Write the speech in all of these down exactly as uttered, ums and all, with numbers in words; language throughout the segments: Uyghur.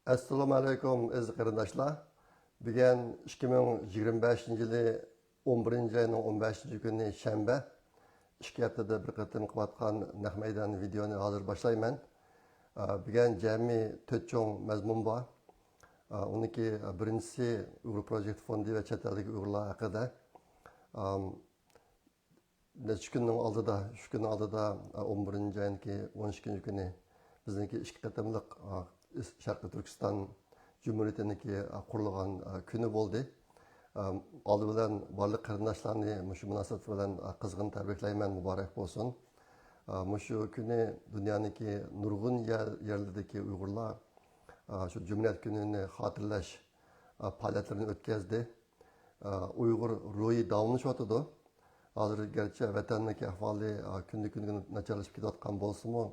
ئەسسالامۇ ئەلەيكۇم، ئەزىز قېرىنداشلار. بۈگۈن ئىككى مىڭ يىگىرمە بەشىنچى يىلى ئون بىرىنچى ئاينىڭ ئون بەشىنچى كۈنى شەنبە. ئىككى ھەپتىدە بىر قېتىم قىلىۋاتقان نەق مەيدان ۋىدېونى ھازىر باشلايمەن. ئا، بۈگۈن جەمئىي تۆت چوڭ مەزمۇن بار. ئا، ئۇنىڭكى، ئا، بىرىنچىسى ئۇيغۇر پروجېكت فوندى ۋە چەت ئەلدىكى ئۇيغۇرلار ھەققىدە. ئام، نەچچە كۈننىڭ ئالدىدا، ئۈچ كۈننىڭ ئالدىدا، ئا، ئون بىرىنچى ئاينىڭكى ئون ئىككىنچى كۈنى بىزنىڭكى ئىككى قېتىملىق، ئا، ئىس-، شەرقىي تۈركىستان جۇمھۇرىيىتىنىڭكى، ئا، قۇرۇلغان، ئا، كۈنى بولدى. ئا، ئالدى بىلەن بارلىق قېرىنداشلارنى مۇشۇ مۇناسىۋەت بىلەن، ئا، قىزغىن تەبرىكلەيمەن، مۇبارەك بولسۇن. ئا، مۇشۇ كۈنى دۇنيانىڭكى نۇرغۇن يەر-، يەرلىرىدىكى ئۇيغۇرلار، ئا، شۇ جۇمھۇرىيەت كۈنىنى خاتىرىلەش، ئا، پائالىيەتلىرىنى ئۆتكەزدى. ئا، ئۇيغۇر روھى داۋاملىشىۋاتىدۇ. ھازىر گەرچە ۋەتەننىڭكى ئەھۋالى، ئا، كۈندىن-كۈنگە ناچارلىشىپ كېتىۋاتقان بولسىمۇ،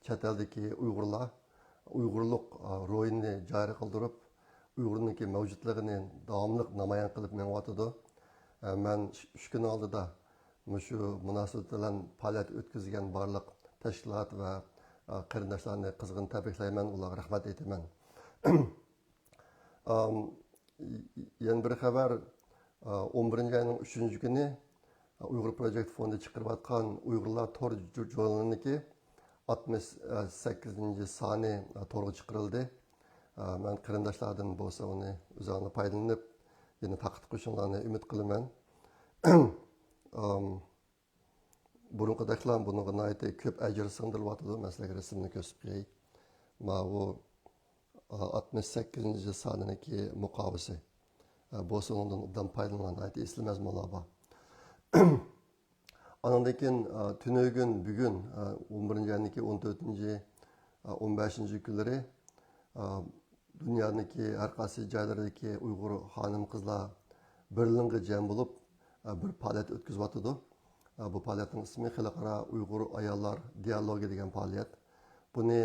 چەت ئەلدىكى ئۇيغۇرلار ئۇيغۇرلۇق، ئا، روھىنى جارى قىلدۇرۇپ، ئۇيغۇرنىڭكى مەۋجۇتلۇقىنى داۋاملىق نامايان قىلىپ مېڭىۋاتىدۇ. ئا، مەن ئۈچ، ئۈچ كۈن ئالدىدا مۇشۇ مۇناسىۋەت بىلەن پائالىيەت ئۆتكۈزگەن بارلىق تەشكىلات ۋە، ئا، قېرىنداشلارنى قىزغىن تەبرىكلەيمەن، ئۇلارغا رەھمەت ئېيتىمەن. ئام، يەنە بىر خەۋەر، ئا، ئون بىرىنچى ئاينىڭ ئۈچىنچى كۈنى، ئا، ئۇيغۇر پروجېكت فوندى چىقىرىۋاتقان ئۇيغۇرلار تور ژۇ-، ژۇرنىلىنىڭكى ئاتمىش سەككىزىنچى سانى، ئا، تورغا چىقىرىلدى. ئا، مەن قېرىنداشلاردىن بولسا ئۇنى ئۆزۈڭلار پايدىلىنىپ، يەنە تارقىتىپ قويۇشۇڭلارنى ئۈمىد قىلىمەن. ئام، بۇرۇنقىدەكلا بۇنىڭغا ناھايىتى كۆپ ئەجىر سىڭدۈرۈلۈۋاتىدۇ. مەن سىلەرگە رەسىمنى كۆرسىتىپ قوياي. ماۋۇ، ئا، ئاتمىش سەككىزىنچى سانىنىڭكى مۇقاۋىسى. ئا، بولسا ئۇنىڭدىن ئوبدان پايدىلانغان ناھايىتى ئېسىل مەزمۇنلار بار. ئانىڭدىن كېيىن، ئا، تۈنۈگۈن، بۈگۈن، ئا، ئون بىرىنچى ئاينىڭكى ئون تۆتىنچى، ئا، ئون بەشىنچى كۈنلىرى، ئا، دۇنيانىڭكى ھەر قايسى جايلىرىدىكى ئۇيغۇر خانىم-قىزلار بېرلىنغا جەم بولۇپ، ئا، بىر پائالىيەت ئۆتكۈزۈۋاتىدۇ. ئا، بۇ پائالىيەتنىڭ ئىسمى خەلقئارا ئۇيغۇر ئاياللار دىيالوگى دېگەن پائالىيەت. بۇنى،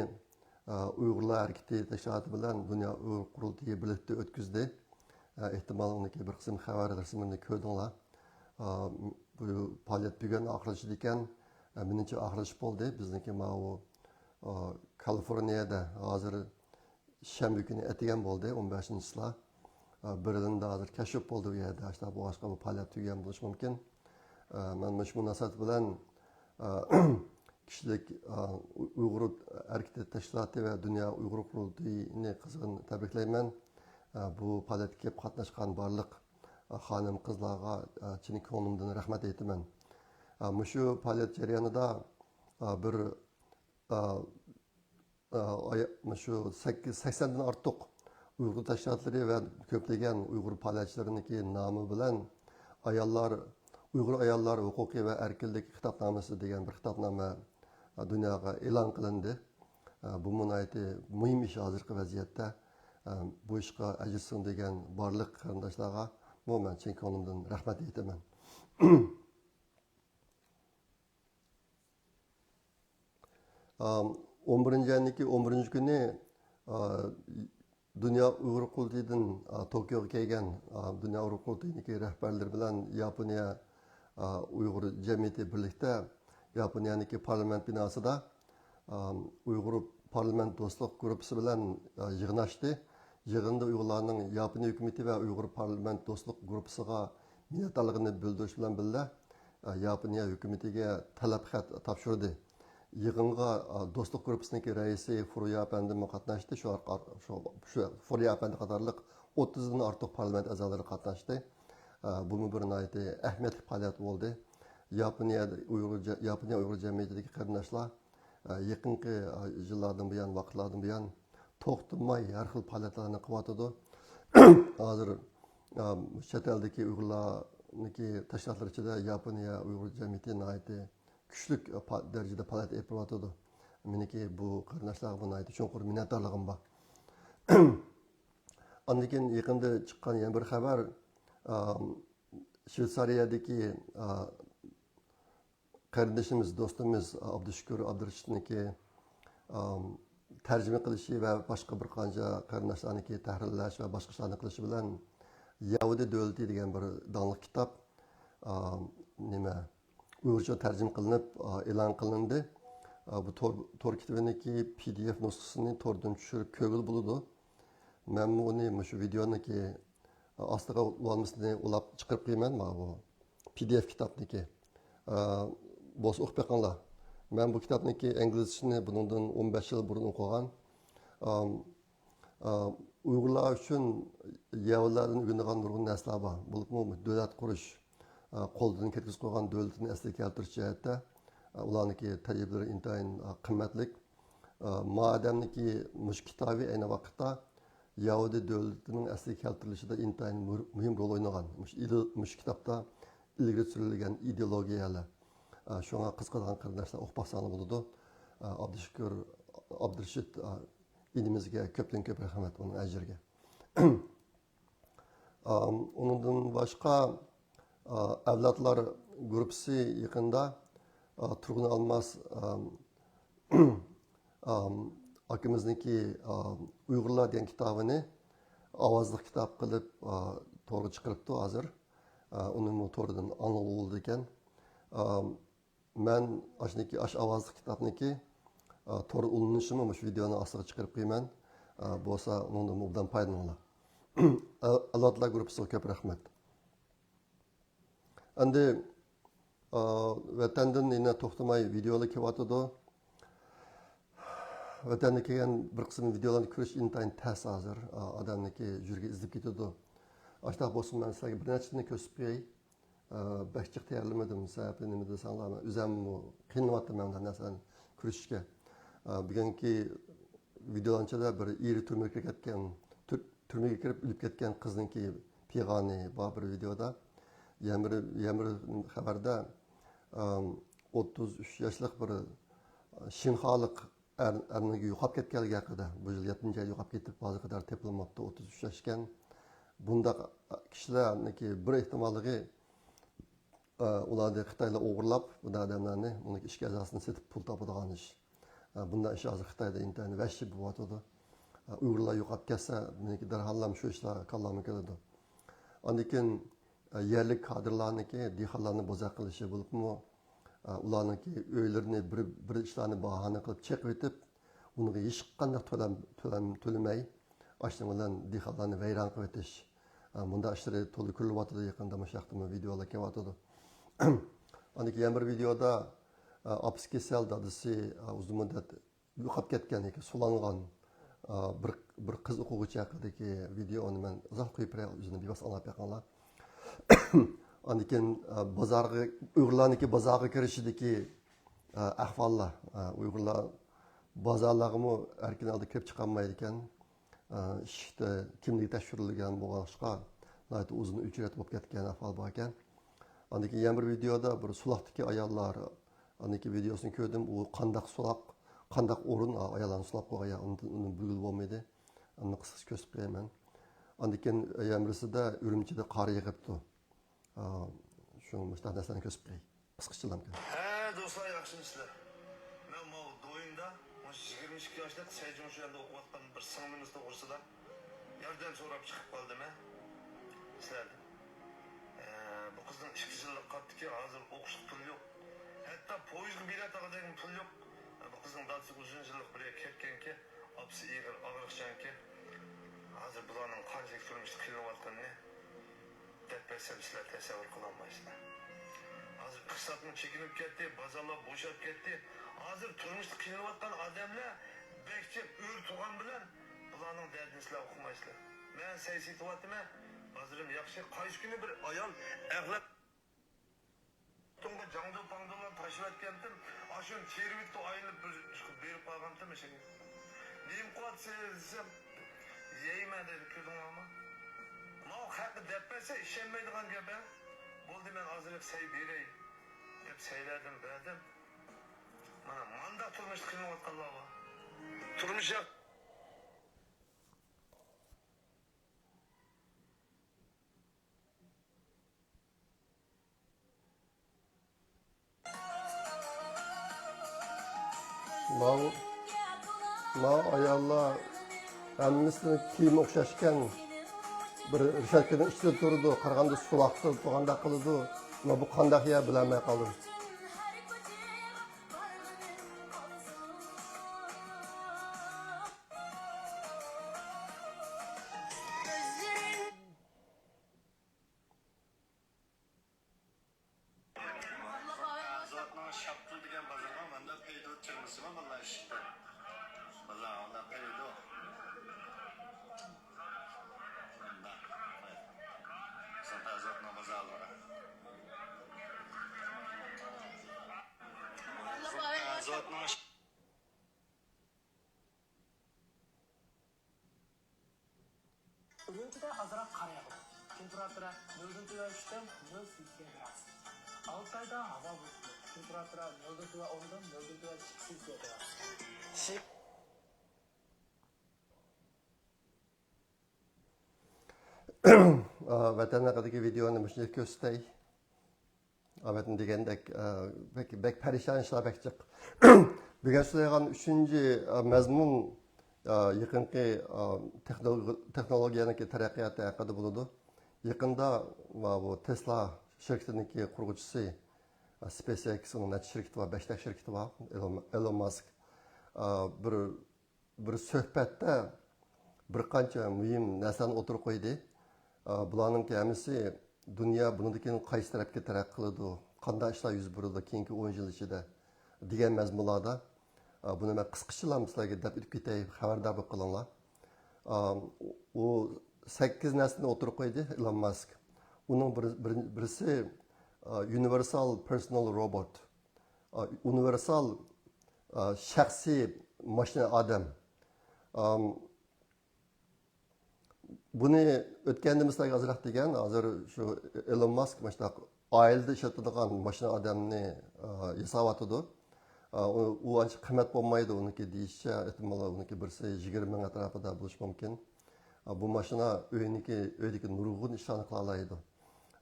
ئا، ئۇيغۇرلار ھەرىكىتى تەشكىلاتى بىلەن دۇنيا ئۇيغۇر قۇرۇلتىيى بىرلىكتە ئۆتكۈزدى. ئا، ئېھتىمال، ئۇنىڭكى بىر قىسىم خەۋەر رەسىملىرىنى كۆردۈڭلار. ئا، بۇ پائالىيەت بۈگۈن ئاخىرلىشىدىكەن. ئا، مېنىڭچە ئاخىرلىشىپ بولدى. بىزنىڭكى ماۋۇ، ئا، كالىفورنىيەدە ھازىر شەنبە كۈنى ئەتىگەن بولدى، ئون بەشىنچى چىسلا. ئا، بېرلىندا ھازىر كەچ بولدى ئۇ يەردە. ئاشۇنداق بولغاچقا بۇ پائالىيەت تۈگىگەن بولۇشى مۇمكىن. ئا، مەن مۇشۇ مۇناسىۋەت بىلەن، ئا، كىشىلىك، ئا، ئۇيغۇر ھەرىكىتى تەشكىلاتى ۋە دۇنيا ئۇيغۇر قۇرۇلتىيىنى قىزغىن تەبرىكلەيمەن. ئا، بۇ پائالىيەتكە كېلىپ قاتناشقان بارلىق، ئا، خانىم-قىزلارغا، ئا، چىن كۆڭلۈمدىن رەھمەت ئېيتىمەن. ئا، مۇشۇ پائالىيەت جەريانىدا، ئا، بىر، ئا، ئا، ئايا-، مۇشۇ سەككىز، سەكسەندىن ئارتۇق ئۇيغۇر تەشكىلاتلىرى ۋە كۆپلىگەن ئۇيغۇر پائالىيەتچىلىرىنىڭكى نامى بىلەن ئاياللار، ئۇيغۇر ئاياللار ھوقۇقى ۋە ئەركىنلىكى خىتابنامىسى دېگەن بىر خىتابنامە، ئا، دۇنياغا ئېلان قىلىندى. ئا، بۇمۇ ناھايىتى مۇھىم ئىش ھازىرقى ۋەزىيەتتە. ئا، بۇ ئىشقا ئەجىر سىڭدۈرگەن بارلىق قېرىنداشلارغىمۇ مەن چىن كۆڭلۈمدىن رەھمەت ئېيتىمەن. ئا، ئون بىرىنچى ئاينىڭكى ئون بىرىنچى كۈنى، ئا، دۇنيا ئۇيغۇر قۇرۇلتىيىدىن، ئا، توكيوغا كەلگەن، ئا، دۇنيا ئۇيغۇر قۇرۇلتىيىنىڭكى رەھبەرلىرى بىلەن ياپونىيە، ئا، ئۇيغۇر جەمئىيىتى بىرلىكتە ياپونىيەنىڭكى پارلامېنت بىناسىدا، ئا، ئۇيغۇر پارلامېنت دوستلۇق گۇرۇپپىسى بىلەن، ئا، يىغىن ئاچتى. يىغىندا ئۇيغۇرلارنىڭ ياپونىيە ھۆكۈمىتى ۋە ئۇيغۇر پارلامېنت دوستلۇق گۇرۇپپىسىغا مىننەتدارلىقىنى بىلدۈرۈش بىلەن بىللە، ئا، ياپونىيە ھۆكۈمىتىگە تەلەپ خەت تاپشۇردى. يىغىنغا، ئا، دوستلۇق گۇرۇپپىسىنىڭكى رەئىسى فۇرۇيا ئەپەندىمۇ قاتناشتى. شۇ ئارقا-، شۇ، شۇ فۇرۇيا ئەپەندى قاتارلىق ئوتتۇزدىن ئارتۇق پارلامېنت ئەزالىرى قاتناشتى. ئا، بۇمۇ بىر ناھايىتى ئەھمىيەتلىك پائالىيەت بولدى. ياپونىيە ئۇيغۇر جە-، ياپونىيە ئۇيغۇر جەمئىيىتىدىكى قېرىنداشلار، ئا، يېقىنقى، ئا، يىللاردىن بۇيان، ۋاقىتلاردىن بۇيان توختىماي ھەر خىل پائالىيەتلەرنى قىلىۋاتىدۇ. ھازىر، ئا، چەت ئەلدىكى ئۇيغۇرلارنىڭكى تەشكىلاتلىرى ئىچىدە ياپونىيە ئۇيغۇر جەمئىيىتى ناھايىتى كۈچلۈك پا-، دەرىجىدە پائالىيەت ئېلىپ بېرىۋاتىدۇ. مېنىڭكى بۇ قېرىنداشلارغا بۇ ناھايىتى چوڭقۇر مىننەتدارلىقىم بار. ئاندىن كېيىن يېقىندا چىققان يەنە بىر خەۋەر، ئا، شۋېتسارىيەدىكى، ئا، قېرىندىشىمىز، دوستىمىز ئابدۇشۈكۈر ئابدۇرېشىتنىڭكى، ئام، تەرجىمە قىلىشى ۋە باشقا بىر قانچە قېرىنداشلارنىڭكى تەھرىرلەش ۋە باشقا ئىشلارنى قىلىشى بىلەن يەھۇدىي دۆلىتى دېگەن بىر داڭلىق كىتاب، ئام، نېمە، ئۇيغۇرچە تەرجىمە قىلىنىپ، ئا، ئېلان قىلىندى. ئا، بۇ تور، تور كىتابىنىڭكى پى دى ئېف نۇسخىسىنى توردىن چۈشۈرۈپ كۆرگىلى بولىدۇ. مەنمۇ ئۇنى مۇشۇ ۋىدېئونىڭكى ئاستىغا ئۇلانمىسىنى ئۇلاپ چىقىرىپ قويىمەن، مانا بۇ پى دى ئېف كىتابنىكى. ئە، بولسا ئوقۇپ بېقىڭلار. مەن بۇ كىتابنىڭكى ئىنگلىزچىسىنى بۇنىڭدىن ئون بەش يىل بۇرۇن ئوقۇغان. ئام، ئا، ئۇيغۇرلار ئۈچۈن يەھۇدىيلاردىن ئۆگىنىدىغان نۇرغۇن نەرسىلەر بار. بولۇپمۇ دۆلەت قۇرۇش، ئا، قولدىن كەتكۈزۈپ قويغان دۆلىتىنى ئەسلىگە كەلتۈرۈش جەھەتتە، ئا، ئۇلارنىڭكى تەجرىبىلىرى ئىنتايىن، ئا، قىممەتلىك. ئا، ما ئادەمنىڭكى مۇشۇ كىتابى ئەينى ۋاقىتتا يەھۇدىي دۆلىتىنىڭ ئەسلىگە كەلتۈرۈلۈشىدە ئىنتايىن مۇ-، مۇھىم رول ئوينىغان. مۇشۇ ئىدې-، مۇشۇ كىتابتا ئىلگىرى سۈرۈلگەن ئىدېئولوگىيەلەر. ئا، شۇڭا قىزىقىدىغان قېرىنداشلار ئوقۇپ باقساڭلار بولىدۇ. ئا، ئابدۇشۈكۈر، ئابدۇرېشىت، ئا، ئىنىمىزگە كۆپتىن كۆپ رەھمەت ئۇنىڭ ئەجرىگە. ئام، ئۇنىڭدىن باشقا، ئا، ئەۋلادلار گۇرۇپپىسى يېقىندا، ئا، تۇرغۇن ئالماس، ئام، ئام، ئاكىمىزنىڭكى، ئام، ئۇيغۇرلار دېگەن كىتابىنى ئاۋازلىق كىتاب قىلىپ، ئا، تورغا چىقىرىپتۇ ھازىر. ئا، ئۇنىمۇ توردىن ئاڭلىغىلى بولىدىكەن. ئام، مەن ئاشۇنىڭكى، ئاشۇ ئاۋازلىق كىتابنىڭكى، ئا، تور ئۇلىنىشىمۇ مۇشۇ ۋىدېئونىڭ ئاستىغا چىقىرىپ قويىمەن. ئا، بولسا ئۇنىڭدىن ئوبدان پايدىلىنىڭلار. ئەۋلادلار گۇرۇپپىسىغا كۆپ رەھمەت. ئەمدى، ئا، ۋەتەندىن يەنە توختىماي ۋىدېئولار كېلىۋاتىدۇ. ۋەتەندىن كەلگەن بىر قىسىم ۋىدېئولارنى كۆرۈش ئىنتايىن تەس ھازىر. ئا، ئادەمنىڭكى يۈرىكى ئېزىلىپ كېتىدۇ. ئاشۇنداق بولسىمۇ مەن سىلەرگە بىر نەچچىنى كۆرسىتىپ قوياي. ئە، بەك جىق تەييارلىمىدىم. سەۋەبى نېمە دېسەڭلار، مەن ئۆزۈممۇ قىينىلىۋاتىمەن مۇنداق نەرسىلەرنى كۆرسىتىشكە. ئە، بۈگۈنكى ۋىدېئولارنىڭ ئىچىدە بىر ئېرى تۈرمىگە كىرىپ كەتكەن، تۈر-، تۈرمىگە كىرىپ ئۆلۈپ كەتكەن قىزنىڭكى پىغانى بار بىر ۋىدېئودا. يەنە بىر، يەنە بىر خەۋەردە، ئەم، ئوتتۇز ئۈچ ياشلىق بىر شىنخالىق ئەر، ئەرنىڭ يوقاپ كەتكەنلىكى ھەققىدە، بۇ يىل يەتتىنچى ئايدا يوقاپ كېتىپ، ھازىرغا قەدەر تېپىلماپتۇ، ئوتتۇز ئۈچ ياش ئىكەن. بۇنداق كىشىلەرنىڭكى بىر ئېھتىماللىقى، ئە، ئۇلارنى خىتايلار ئوغرىلاپ، بۇنداق ئادەملەرنى، ئۇنىڭ ئىچكى ئەزاسىنى سېتىپ پۇل تاپىدىغان ئىش. ئە، بۇنداق ئىش ھازىر خىتايدا ئىنتايىن ۋەھشىي بولۇۋاتىدۇ. ئە، ئۇيغۇرلار يوقاپ كەتسە، مېنىڭكى دەرھاللام شۇ ئىشلار كاللامغا كېلىدۇ. ئاندىن كېيىن، ئە، يەرلىك كادىرلارنىڭكى دېھقانلارنى بوزەك قىلىشى بولۇپمۇ، ئە، ئۇلارنىڭكى ئۆيلىرىنى بىر، بىر ئىشلارنى باھانە قىلىپ چېقىۋېتىپ، ئۇنىڭغا ھېچقانداق تۆلەم، تۆلەم تۆلىمەي، ئاشۇنىڭ بىلەن دېھقانلارنى ۋەيران قىلىۋېتىش. ئە، مۇنداق ئىشلىرى تولا كۆرۈلۈۋاتىدۇ يېقىندا، مۇشۇ ياقتىمۇ ۋىدېئولار كېلىۋاتىدۇ. ئاندىن كېيىن يەنە بىر ۋىدېئودا، ئە، ئاپىسى كېسەل، دادىسى، ئە، ئۇزۇن مۇددەت يوقاپ كەتكەن ياكى سولانغان، ئا، بىر، بىر قىز ئوقۇغۇچى ھەققىدىكى ۋىدېئونى مەن ئۇزاق قويۇپ بېرەي، ئۆزىنى بىۋاسىتە ئاڭلاپ بېقىڭلار. ئاندىن كېيىن، ئا، بازارغا، ئۇيغۇرلارنىڭكى بازارغا كىرىشىدىكى، ئا، ئەھۋاللار. ئا، ئۇيغۇرلار بازارلارغىمۇ ئەركىن ھالدا كىرىپ چىقالمايدىكەن. ئا، ئىشىكتە كىملىكى تەكشۈرۈلگەن بولغاچقا، ناھايىتى ئۇزۇن ئۆچرەت بولۇپ كەتكەن ئەھۋال بار ئىكەن. ئاندىن كېيىن يەنە بىر ۋىدېئودا بىر سولاقتىكى ئاياللار، ئاندىن كېيىن ۋىدېئوسىنى كۆردۈم. ئۇ قانداق سولاق، قانداق ئورۇن، ئا، ئاياللارنى سولاپ قويغان يەر، ئۇنى، ئۇنى بىلگىلى بولمىدى. ئۇنى قىسقىچە كۆرسىتىپ قوياي مەن. ئاندىن كېيىن يەنە بىرسىدە ئۈرۈمچىدە قار يېغىپتۇ. ئا، شۇ مۇشۇنداق نەرسىلەرنى كۆرسىتىپ قوياي. قىسقىچىلامكەن. ھە، دوستلار، ياخشىمۇسىلەر؟ مەن ماۋۇ دويىندا مۇشۇ يىگىرمە ئىككى ياشلىق سەيجۇڭشۈەندە ئوقۇۋاتقان بىر سىڭلىمىز توغرىسىدا ياردەم سوراپ چىقىپ قالدىم، ھە، سىلەردىن. ئە، بۇ قىزنىڭ ئىككى يىللىق قاتتىكى، ھازىر ئوقۇشلۇق پۇل يوق. ھەتتا پويىزغا بېلەت ئالغۇدەكمۇ پۇل يوق. بۇ قىزنىڭ دادىسى ئۇزۇن يىللىق بىر يەرگە كەتكەنكەن، ئاپىسى ئېغىر ئاغرىقچانكەن. ھازىر بۇلارنىڭ قانچىلىك تۇرمۇشتا قىينىلىۋاتقىنىنى دەپ بەرسەم، سىلەر تەسەۋۋۇر قىلالمايسىلەر. ھازىر ئىقتىسادمۇ چېكىنىپ كەتتى، بازارلار بوشاپ كەتتى. ھازىر تۇرمۇشتا قىينىلىۋاتقان ئادەملەر بەك جىق ئۆرە تۇرغان بىلەن بۇلارنىڭ دەردىنى سىلەر ئۇقمايسىلەر. مەن سەي سېتىۋاتىمەن، بازىرىم ياخشى. قايسى كۈنى بىر ئايال ئەخلەت ئاتۇمغا جاڭدۇ پاڭدۇلارنى تاشلىۋەتكەنتىم، ئاشۇنى تېرىۋېتىپ ئايلىنىپ بىر ئىشقا بېرىپ قالغانتىم ئىشىگە. نېمە قىلىۋاتىسىز دېسەم، يەيمەن دەيدۇ، كۆردۈڭلارمۇ؟ ماۋۇ خەققە دەپ بەرسە ئىشەنمەيدىغان گەپ ھە. بولدى، مەن ئازراق سەي بېرەي دەپ سەيلەردىن بەردىم. مانا مانداق تۇرمۇشتا قىينىلىۋاتقانلار بار. تۇرمۇش ياخشى. ماۋۇ، ماۋۇ ئاياللار ھەممىسىنىڭ كىيىمى ئوخشاشكەن. بىر رېشاتكىنىڭ ئىچىدە تۇرىدۇ، قارىغاندا سولاقتا تۇرغاندەك قىلىدۇ. مانا بۇ قانداق يەر، بىلەلمەي قالدىم. ئۈرۈمچىدە ئازراق قار ياغىدۇ. تېمپېراتۇرا نۆلدىن تۆۋەن ئۈچتىن نۆل سېلسىيە گرادۇس. ئالتايدا ھاۋا بۇلۇتلۇق. تېمپېراتۇرا نۆلدىن تۆۋەن ئوندىن نۆلدىن تۆۋەن ئىككى سېلسىيە گرادۇس. ئا، ۋەتەن ھەققىدىكى ۋىدېئونى مۇشۇنچە كۆرسىتەي. ئا، ۋەتەن دېگەندەك، ئا، بەك، بەك پەرىشان ئىشلار بەك جىق. بۈگۈن سۆزلەيدىغان ئۈچىنچى، ئا، مەزمۇن، ئا، يېقىنقى، ئا، تېخنولوگ-، تېخنولوگىيەنىڭكى تەرەققىياتى ھەققىدە بولىدۇ. يېقىندا، ۋە بۇ تېسلا شىركىتىنىڭكى قۇرغۇچىسى، ئا، سپېيس ئېكسنىڭ نەچچە شىركىتى بار، بەشتەك شىركىتى بار، ئېلون، ئېلون ماسك. ئا، بىر بىر سۆھبەتتە بىر قانچە مۇھىم نەرسىلەرنى ئوتتۇرىغا قويدى. ئا، بۇلارنىڭكى ھەممىسى دۇنيا بۇنىڭدىن كېيىن قايسى تەرەپكە تەرەققىي قىلىدۇ، قانداق ئىشلار يۈز بېرىدۇ كېيىنكى ئون يىل ئىچىدە دېگەن مەزمۇنلاردا، ئا، بۇنى مەن قىسقىچىلا سىلەرگە دەپ ئۆتۈپ كېتەي، خەۋەردار بولۇپ قېلىڭلار. ئا، ئۇ سەككىز نەرسىنى ئوتتۇرىغا قويدى ئېلون ماسك. ئۇنىڭ بىر، بىر، بىرسى، ئا، يۇنىۋېرسال پېرسونال روبوت. ئا، ئۇنىۋېرسال، ئا، شەخسىي ماشىنا ئادەم. ئام، بۇنى ئۆتكەندە مىسالغا ئازراق دېگەن، ھازىر شۇ ئېلون ماسك مۇشۇنداق ئائىلىدە ئىشلىتىدىغان ماشىنا ئادەمنى، ئا، ياساۋاتىدۇ. ئا، ئۇ، ئۇ ئانچە قىممەت بولمايدۇ، ئۇنىڭكى دېيىشىچە، ئېھتىمال ئۇنىڭكى بىرسى يىگىرمە مىڭ ئەتراپىدا بولۇشى مۇمكىن. ئا، بۇ ماشىنا ئۆينىڭكى، ئۆيدىكى نۇرغۇن ئىشلارنى قىلالايدۇ.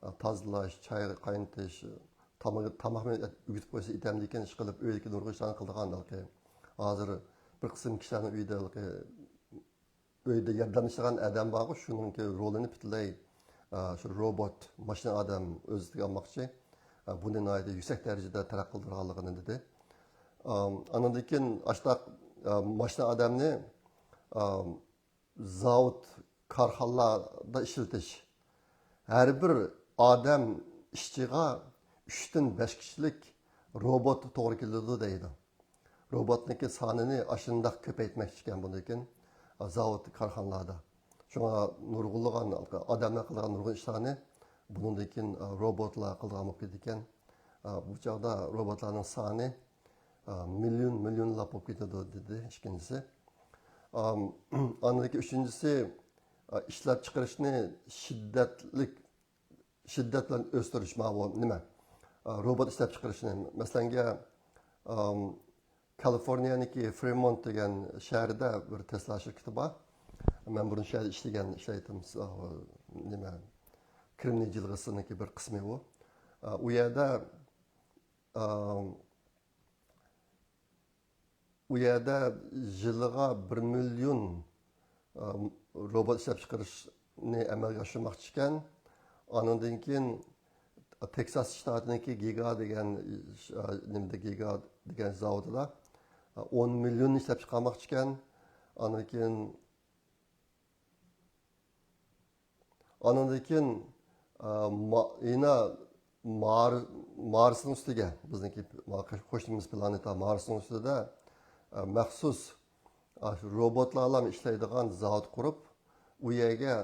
ئا، تازىلاش، چاي قاينىتىش، تاماق، تاماقنى ئۆگىتىپ قويسا ئېتەمدىكىن ئىشقىلىپ ئۆيدىكى نۇرغۇن ئىشلارنى قىلىدىغان ھېلىقى. ھازىر بىر قىسىم كىشىلەرنىڭ ئۆيىدە ھېلىقى ئۆيدە ياردەملىشىدىغان ئادەم بارغۇ، شۇنىڭكى رولىنى پۈتۈنلەي، ئا، شۇ روبوت، ماشىنا ئادەم ئۆز ئۈستىگە ئالماقچى. ئا، بۇنى ناھايىتى يۈكسەك دەرىجىدە تەرەققىي قىلدۇرغانلىقىنى دېدى. ئام، ئاندىن كېيىن ئاشتاق، ئا، ماشىنا ئادەمنى، ئام، زاۋۇت، كارخانىلاردا ئىشلىتىش. ھەر بىر ئادەم ئىشچىغا ئۈچتىن بەش كىشىلىك روبوت توغرا كېلىدۇ دەيدۇ. روبوتنىڭكى سانىنى ئاشۇنداق كۆپەيتمەكچى ئىكەن بۇنىڭدىن كېيىن زاۋۇت، كارخانىلاردا. شۇڭا نۇرغۇنلىغان ئادەملەر قىلىدىغان نۇرغۇن ئىشلارنى بۇنىڭدىن كېيىن روبوتلار قىلىدىغان بولۇپ كېتىدىكەن. بۇ چاغدا روبوتلارنىڭ سانى مىليون، مىليونلاپ بولۇپ كېتىدۇ، دېدى ئىككىنچىسى. ئاندىن كېيىن ئۈچىنچىسى، ئىشلەپچىقىرىشنى شىددەتلىك، شىددەت بىلەن ئۆستۈرۈش، ماۋۇ نېمە، روبوت ئىشلەپچىقىرىشنى. مەسىلەنگە، كالىفورنىيەنىڭكى فرېمونت دېگەن شەھىرىدە بىر تېسلا شىركىتى بار. مەن بۇرۇن شۇ يەردە ئىشلىگەن، ئىشلەيتتىم. نېمە، كرېمنىي جىلغىسىنىڭكى بىر قىسمى ئۇ. ئۇ يەردە ئۇ يەردە يىلىغا بىر مىليون روبوت ئىشلەپچىقىرىشنى ئەمەلگە ئاشۇرماقچى ئىكەن. ئانىڭدىن كېيىن تېكساس شتاتىنىڭكى گىگا دېگەن، نېمىدە، گىگا دېگەن زاۋۇتىدا ئون مىليون ئىشلەپچىقارماقچى ئىكەن. ئاندىن كېيىن ئانىڭدىن كېيىن، ئە، ما-، يەنە مار-، مارسنىڭ ئۈستىگە، بىزنىڭكى ما-، قوشنىمىز پلانېتا مارسنىڭ ئۈستىدە، ئە، مەخسۇس، ئە، شۇ روبوتلارلا ئىشلەيدىغان زاۋۇت قۇرۇپ، ئۇ يەرگە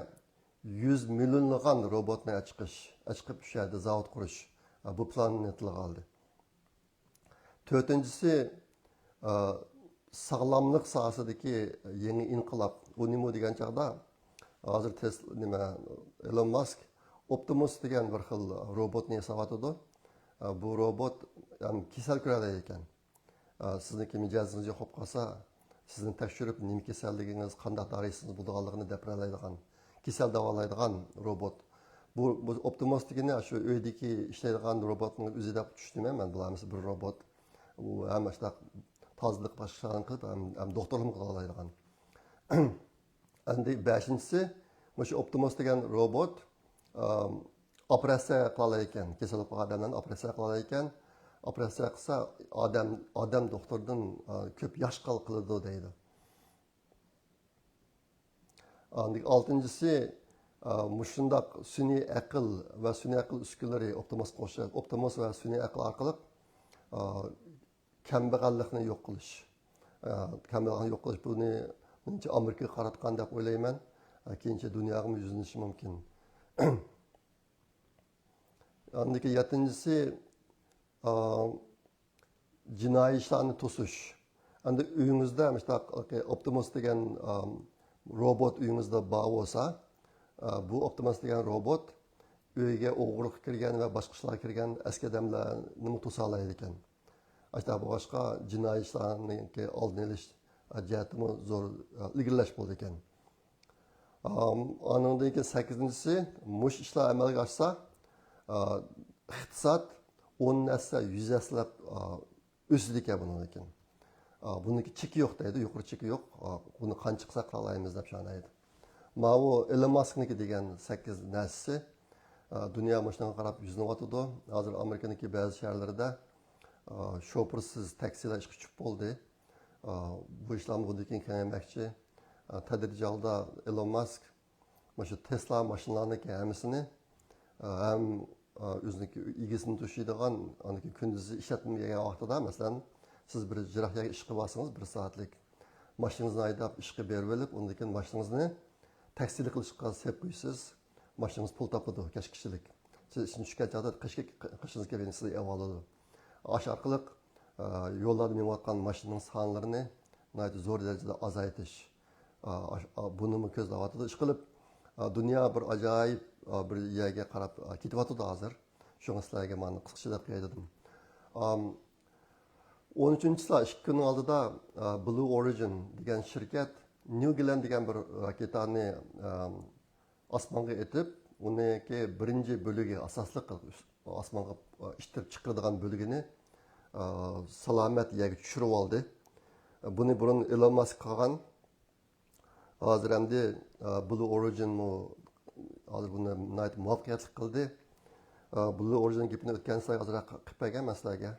يۈز مىليونلىغان روبوتنى ئەچىقىش، ئەچىقىپ شۇ يەردە زاۋۇت قۇرۇش، ئە، بۇ پلاننى تىلغا ئالدى. تۆتىنچىسى، ئا، ساغلاملىق ساھەسىدىكى يېڭى ئىنقىلاب. ئۇ نېمە دېگەن چاغدا، ھازىر تېس-، نېمە، ئېلون ماسك ئوپتىمۇس دېگەن بىر خىل روبوتنى ياساۋاتىدۇ. ئا، بۇ روبوت ھەم كېسەل كۆرەلەيدىكەن. ئا، سىزنىڭكى مىجەزىڭىز يوقاپ قالسا، سىزنى تەكشۈرۈپ، نېمە كېسەللىكىڭىز، قانداق دارىسىڭىز بولىدىغانلىقىنى دەپ بېرەلەيدىغان، كېسەل داۋالايدىغان روبوت. بۇ، بۇ ئوپتىمۇس دېگىنى شۇ ئۆيدىكى ئىشلەيدىغان روبوتنىڭ ئۆزى دەپ چۈشىنىمەن مەن. بۇلار ھەممىسى بىر روبوت. ئۇ ھەم ئاشۇنداق تازىلىق، باشقا ئىشلارنى قىلىپ، ھەم، ھەم دوختۇرلىقمۇ قىلالايدىغان. ئەمدى بەشىنچىسى، مۇشۇ ئوپتىمۇس دېگەن روبوت، ئام، ئوپېراتسىيە قىلالايدىكەن، كېسەل بولغان ئادەملەرنى ئوپېراتسىيە قىلالايدىكەن. ئوپېراتسىيە قىلسا، ئادەم، ئادەم دوختۇردىن، ئا، كۆپ ياخشى قىلىدۇ دەيدۇ. ئاندىن ئالتىنچىسى، ئا، مۇشۇنداق سۈنئىي ئەقىل ۋە سۈنئىي ئەقىل ئۈسكۈنىلىرى، ئوپتىمۇسقا ئوخشاش، ئوپتىمۇس ۋە سۈنئىي ئەقىل ئارقىلىق، ئا، كەمبەغەللىكنى يوق قىلىش. ئا، كەمبەغەللىكنى يوق قىلىش، بۇنى مېنىڭچە ئامېرىكىغا قاراتقان دەپ ئويلايمەن. ئا، كېيىنچە دۇنياغىمۇ يۈزلىنىشى مۇمكىن. ئاندىن كېيىن يەتتىنچىسى، ئا، جىنايى ئىشلارنى توسۇش. ئەمدى ئۆيىڭىزدە مۇشۇنداق ئوپتىمۇس دېگەن، ئا، روبوت ئۆيىڭىزدە بار بولسا، ئا، بۇ ئوپتىماس دېگەن روبوت ئۆيگە ئوغرىلىققا كىرگەن ۋە باشقا ئىشلارغا كىرگەن ئەسكى ئادەملەرنىمۇ توسالايدىكەن. ئاشۇنداق بولغاچقا، جىنايى ئىشلارنىڭكى ئالدىنى ئېلىش، ئا، جەھەتتىمۇ زور، ئا، ئىلگىرىلەش بولىدىكەن. ئام، ئانىڭدىن كېيىن سەككىزىنچىسى، مۇشۇ ئىشلار ئەمەلگە ئاشسا، ئا، ئىقتىساد ئون ھەسسە، يۈز ھەسسىلەپ، ئا، ئۆسىدىكەن بۇنىڭدىن كېيىن. ئا، بۇنىڭكى چېكى يوق دەيدۇ، يۇقىرى چېكى يوق. ئا، بۇنى قانچە قىلساق قىلالايمىز دەپ شۇنداق دەيدۇ. ماۋۇ ئېلون ماسكنىڭكى دېگەن سەككىز نەرسىسى، ئا، دۇنيا مۇشۇنىڭغا قاراپ يۈزلىنىۋاتىدۇ. ھازىر ئامېرىكىنىڭكى بەزى شەھەرلىرىدە، ئا، شوپۇرسىز تاكسىلار ئىشقا چۈشۈپ بولدى. ئا، بۇ ئىشلارمۇ بۇندىن كېيىن كېڭەيمەكچى. ئا، تەدرىجىي ھالدا ئېلون ماسك مانا شۇ تېسلا ماشىنىلارنىڭكى ھەممىسىنى، ئا، ھەم، ئا، ئۆزىنىڭكى ئىگىسىنى توشۇيدىغان، ئاندىن كېيىن كۈندۈزى ئىشلەتمىگەن ۋاقتىدا، مەسىلەن، سىز بىر يىراق يەرگە ئىشقا بارسىڭىز، بىر سائەتلىك ماشىنىڭىزنى ھەيدەپ ئىشقا بېرىۋېلىپ، ئۇندىن كېيىن ماشىنىڭىزنى تاكسىلىق قىلىشقا سېلىپ قويىسىز. ماشىنىڭىز پۇل تاپىدۇ، كەچكىچىلىك. سىز ئىشتىن چۈشكەن چاغدا قېشىڭىزگە كەلگەن سىزنى ئېلىۋالىدۇ. ئاشۇ ئارقىلىق، ئا، يوللاردا مېڭىۋاتقان ماشىنىنىڭ سانلىرىنى ناھايىتى زور دەرىجىدە ئازايتىش. ئا، ئاش-، ئا، بۇنىمۇ كۆزلەۋاتىدۇ. ئىشقىلىپ، ئا، دۇنيا بىر ئاجايىپ، ئا، بىر يەرگە قاراپ، ئا، كېتىۋاتىدۇ ھازىر. شۇڭا سىلەرگە مانا قىسقىچە دەپ قوياي دېدىم. ئام، ئون ئۈچىنچى چىسلا ئىككى كۈننىڭ ئالدىدا، ئا، بلۇ ئورىجىن دېگەن شىركەت نيۇ گلەن دېگەن بىر راكېتانى، ئا، ئاسمانغا ئېتىپ، ئۇنىڭكى بىرىنچى بۆلۈگى، ئاساسلىق ئاسمانغا ئىتتىرىپ چىقىرىدىغان بۆلۈگىنى، ئا، سالامەت يەرگە چۈشۈرۈپ ئالدى. بۇنى بۇرۇن ئېلون ماسك قىلغان. ھازىر ئەمدى، ئا، بلۇ ئورىجىنمۇ ھازىر بۇنى ناھايىتى مۇۋەپپەقىيەتلىك قىلدى. ئا، بلۇ ئورىجىن گېپىنى ئۆتكەن ساي ئازراق قىلىپ بەرگەن مەن سىلەرگە.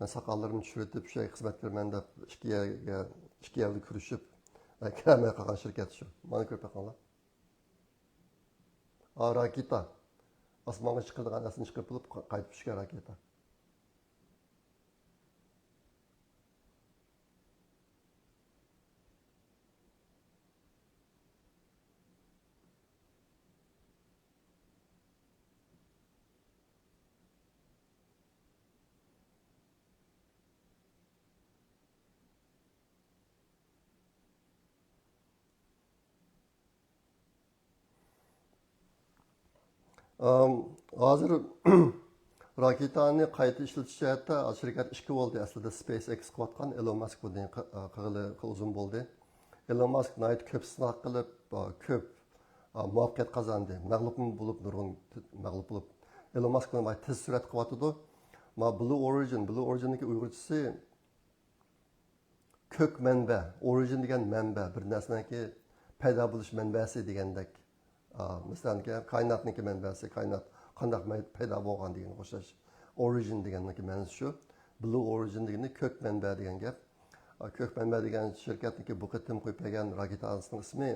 مەن ساقاللىرىمنى چۈشۈرۈۋېتىپ، شۇ يەرگە خىزمەت بېرىمەن دەپ ئىككى يەرگە، ئىككى يەردە كۆرۈشۈپ، كەلمەي قالغان شىركەت شۇ. مانا كۆرۈپ بېقىڭلار. ئا، راكېتا. ئاسمانغا چىقىدىغان نەرسىنى چىقىرىپ بولۇپ، قا-، قايتىپ چۈشكەن راكېتا. ئام، ھازىر راكېتانى قايتا ئىشلىتىش جەھەتتە شىركەت ئىككى بولدى. ئەسلىدە سپېيس ئېكس قىلىۋاتقان، ئېلون ماسك بۇنى قى-، قىلغىلى ئۇزۇن بولدى. ئېلون ماسك ناھايىتى كۆپ سىناق قىلىپ، كۆپ مۇۋەپپەقىيەت قازاندى. مەغلۇپمۇ بولۇپ، نۇرغۇن مەغلۇپ بولۇپ. ئېلون ماسك بۇنى تېز سۈرئەت قىلىۋاتىدۇ. ما بلۇ ئورىجىن، بلۇ ئورىجىننىڭكى ئۇيغۇرچىسى كۆك مەنبە، ئورىجىن دېگەن مەنبە، بىر نەرسىنىڭكى پەيدا بولۇش مەنبەسى دېگەندەك. ئا، مەسىلەن، كائىناتنىڭكى مەنبەسى، كائىنات قانداق مەي-، پەيدا بولغان دېگەنگە ئوخشاش. ئورىجىن دېگەننىڭكى مەنىسى شۇ. بلۇ ئورىجىن دېگىنى كۆك مەنبە دېگەن گەپ. ئا، كۆك مەنبە دېگەن شىركەتنىڭكى بۇ قېتىم قويۇپ بەرگەن راكېتاسىنىڭ ئىسمى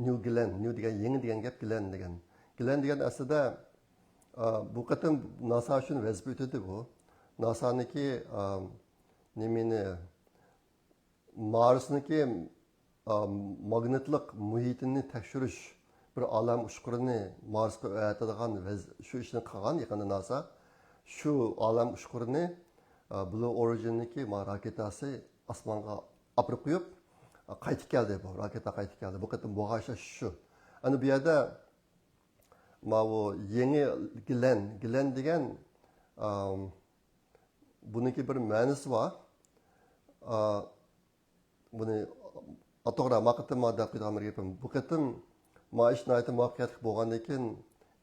نيۇ گلەن. نيۇ دېگەن يېڭى دېگەن گەپ، گلەن دېگەن. گلەن دېگەن ئەسلىدە، ئا، بۇ قېتىم ناسا ئۈچۈن ۋەزىپە ئۆتىدى بۇ. ناسانىڭكى، ئا، نېمىنى، مارسنىڭكى، ئا، ماگنىتلىق مۇھىتىنى تەكشۈرۈش بىر ئالەم ئۇچقۇرىنى مارسقا ئەۋەتىدىغان ۋەز-، شۇ ئىشنى قىلغان يېقىندا ناسا. شۇ ئالەم ئۇچقۇرىنى، ئا، بلۇ ئورىجىننىڭكى ما راكېتاسى ئاسمانغا ئاپىرىپ قويۇپ، ئا، قايتىپ كەلدى بۇ. راكېتا قايتىپ كەلدى. بۇ قېتىم بولغان ئىش شۇ. ئەنە بۇ يەردە ماۋۇ يېڭى گلەن، گلەن دېگەن، ئا، بۇنىڭكى بىر مەنىسى بار. ئا، بۇنى ئاتوغرا ما قېتىم ما دەپ قويىدىغان بىر گېپىم. بۇ قېتىم ما ئىش ناھايىتى مۇۋەپپەقىيەتلىك بولغاندىن كېيىن،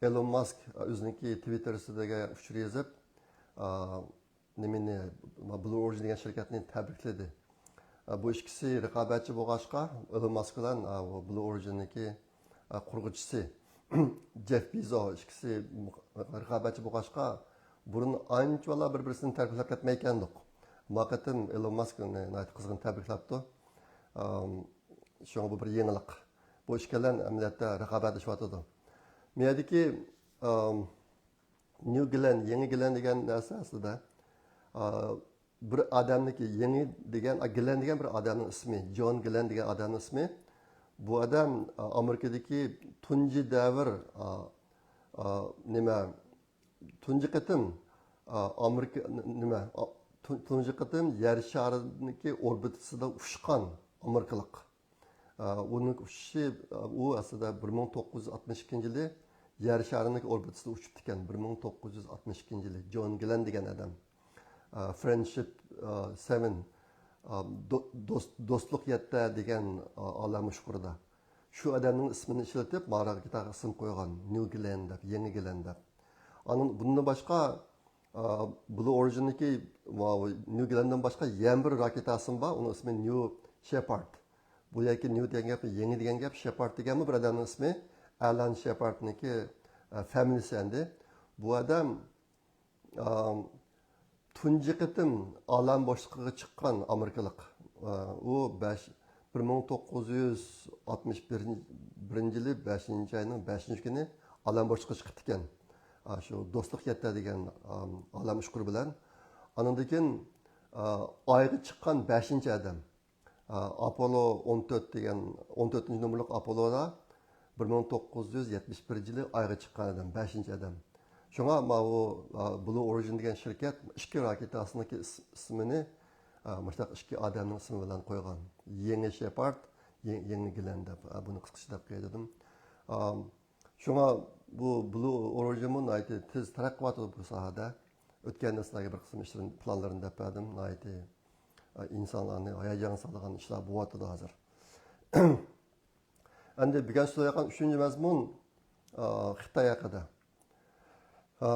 ئېلون ماسك ئۆزىنىڭكى تىۋىتتېرسىدىكى ئۇچۇر يېزىپ، ئا، نېمىنى، بلۇ ئورىجىن دېگەن شىركەتنى تەبرىكلىدى. ئا، بۇ ئىككىسى رىقابەتچى بولغاچقا، ئېلون ماسك بىلەن، ئا، بۇ بلۇ ئورىجىننىڭكى، ئا، قۇرغۇچىسى جېف بېزو ئىككىسى رىقابەتچى بولغاچقا، بۇرۇن ئانچىۋالا بىر-بىرسىنى تەبرىكلەپ كەتمەيكەندۇق. ما قېتىم ئېلون ماسك ئۇنى ناھايىتى قىزغىن تەبرىكلەپتۇ. ئام، شۇڭا بۇ بىر يېڭىلىق. بۇ ئىككىيلەن ئەمەلىيەتتە رىقابەتلىشىۋاتىدۇ. مۇ يەردىكى، ئام، نيۇ گلەن، يېڭى گلەن دېگەن نەرسە ئەسلىدە، ئا، بىر ئادەمنىڭكى، يېڭى دېگەن، ئا، گلەن دېگەن بىر ئادەمنىڭ ئىسمى، جون گلەن دېگەن ئادەمنىڭ ئىسمى. بۇ ئادەم، ئا، ئامېرىكىدىكى تۇنجى دەۋر، ئا، ئا، نېمە، تۇنجى قېتىم، ئا، ئامېرىكا، ن-، نېمە، ئا، تۇ-، تۇنجى قېتىم يەر شارىنىڭكى ئوربىتىسىدا ئۇچقان ئامېرىكىلىق. ئۇنىڭ ئۇچۇشى، ئۇ ئەسلىدە بىر مىڭ توققۇز يۈز ئاتمىش ئىككىنچى يىلى يەر شارىنىڭ ئوربىتىسىدا ئۇچۇپ كەتكەن، بىر مىڭ توققۇز يۈز ئاتمىش ئىككىنچى يىلى جون گلەن دېگەن ئادەم. فرېندشىپ سەۋەن، دوستلۇق يەتتە دېگەن ئالەم ئۇچقۇرىدا. شۇ ئادەمنىڭ ئىسمىنى ئىشلىتىپ، ماراغا كىتابقا ئىسىم قويغان، نيۇ گلەن دەپ، يېڭى گلەن دەپ. ئاندىن بۇندىن باشقا، بلۇ ئورىجىننىڭكى نيۇ گلەندىن باشقا يەنە بىر راكېتاسىمۇ بار، ئۇنىڭ ئىسمى نيۇ شېپارد. بۇ يەركى نيۇ دېگەن گەپ، يېڭى دېگەن گەپ، شېپارد دېگەنمۇ بىر ئادەمنىڭ ئىسمى، ئەلان شېپاردنىڭكى فامىلىسى ئەمدى. بۇ ئادەم تۇنجى قېتىم ئالەم بوشلۇقىغا چىققان ئامېرىكىلىق. ئۇ بەش، بىر مىڭ توققۇز يۈز ئاتمىش بىرىنچى يىلى بەشىنچى ئاينىڭ بەشىنچى كۈنى ئالەم بوشلۇقىغا چىقىپتىكەن. شۇ دوستلۇق يەتتە دېگەن ئالەم ئۇچقۇرى بىلەن. ئاندىن كېيىن ئايغا چىققان بەشىنچى ئادەم. ئاپولو ئون تۆت دېگەن، ئون تۆتىنچى نومۇرلۇق ئاپولودا بىر مىڭ توققۇز يۈز يەتمىش بىرىنچى يىلى ئايغا چىققان ئادەم، بەشىنچى ئادەم. شۇڭا ماۋۇ بلۇ ئورىجىن دېگەن شىركەت ئىككى راكېتاسىنىڭكى ئىسمىنى مۇشۇنداق ئىككى ئادەمنىڭ ئىسمى بىلەن قويغان. يېڭى شېپارد، يېڭى گلەن دەپ، بۇنى قىسقىچە دەپ قوياي دېدىم. شۇڭا بۇ بلۇ ئورىجىنمۇ ناھايىتى تېز تەرەققىي قىلىۋاتىدۇ بۇ ساھەدە. ئۆتكەندە سىلەرگە بىر قىسىم ئىشلىرىنى، پىلانلىرىنى دەپ بەردىم. ناھايىتى ئىنسانلارنى ھاياجانغا سالىدىغان ئىشلار بولۇۋاتىدۇ ھازىر. ئەمدى بۈگۈن سۆزلەۋاتقان ئۈچىنچى مەزمۇن، ئا، خىتاي ھەققىدە. ئا،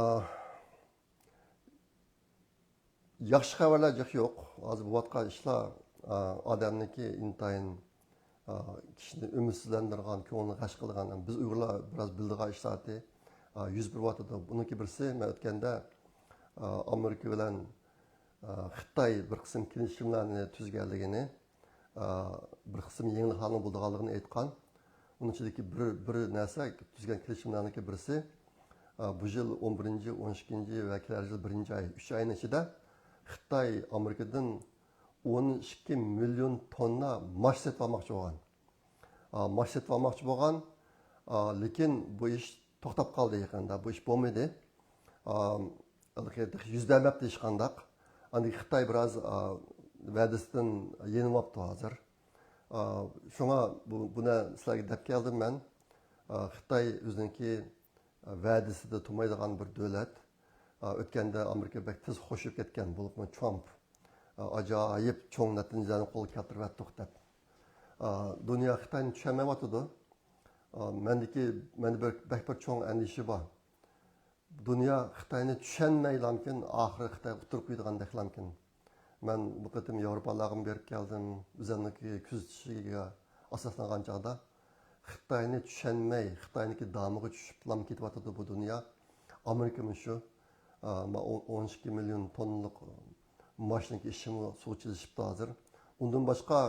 ياخشى خەۋەرلەر جىق يوق. ھازىر بولۇۋاتقان ئىشلار، ئا، ئادەمنىڭكى ئىنتايىن، ئا، كىشىنى ئۈمىدسىزلەندۈرىدىغان، كۆڭلىنى غەش قىلىدىغان، بىز ئۇيغۇرلار بىراز بىلىدىغان ئىشلار، ئا، يۈز بېرىۋاتىدۇ. بۇنىڭكى بىرسى، مەن ئۆتكەندە، ئا، ئامېرىكا بىلەن، ئا، خىتاي بىر قىسىم كېلىشىملەرنى تۈزگەنلىكىنى، ئا، بىر قىسىم يېڭىلىقلارنىڭ بولىدىغانلىقىنى ئېيتقان. ئۇنىڭ ئىچىدىكى بىر، بىر نەرسە، تۈزگەن كېلىشىملەرنىڭكى بىرسى، ئا، بۇ يىل ئون بىرىنچى، ئون ئىككىنچى ۋە كېلەر يىل بىرىنچى ئاي، ئۈچ ئاينىڭ ئىچىدە خىتاي ئامېرىكىدىن ئون ئىككى مىليون توننا ماش سېتىپ ئالماقچى بولغان. ئا، ماش سېتىپ ئالماقچى بولغان، ئا، لېكىن بۇ ئىش توختاپ قالدى يېقىندا. بۇ ئىش بولمىدى. ئا، ھېلىقى تېخى يۈز بەرمەپتۇ ھېچقانداق. ئاندىن خىتاي بىراز، ئا، ۋەدىسىدىن يېنىۋاپتۇ ھازىر. ئا، شۇڭا بۇ، بۇنى سىلەرگە دەپ كەلدىم مەن. ئا، خىتاي ئۆزىنىڭكى ۋەدىسىدە تۇرمايدىغان بىر دۆلەت. ئا، ئۆتكەندە ئامېرىكا بەك تېز خوشىيىپ كەتكەن، بولۇپمۇ ترامپ، ئا، ئاجايىپ چوڭ نەتىجىلەرنى قولغا كەلتۈرۈۋەتتۇق دەپ. ئا، دۇنيا خىتاينى چۈشەنمەيۋاتىدۇ. ئا، مەندىكى، مەندە بىر، بەك بىر چوڭ ئەندىشە بار. دۇنيا خىتاينى چۈشەنمەيلامكىن، ئاخىرى خىتايغا ئۇتتۇرۇپ قويىدىغاندەكلامكىن. مەن بۇ قېتىم ياۋروپالارغىمۇ بېرىپ كەلدىم، ئۆزۈمنىڭكى كۆزىتىشىگە ئاساسلانغان چاغدا، خىتاينى چۈشەنمەي، خىتاينىڭكى دامىغا چۈشۈپلام كېتىۋاتىدۇ بۇ دۇنيا. ئامېرىكىمۇ شۇ، ئا، ما-، ئون، ئون ئىككى مىليون توننىلىق ماشىنىكى ئىشىمۇ سۇغا چىلىشىپتۇ ھازىر. ئۇندىن باشقا،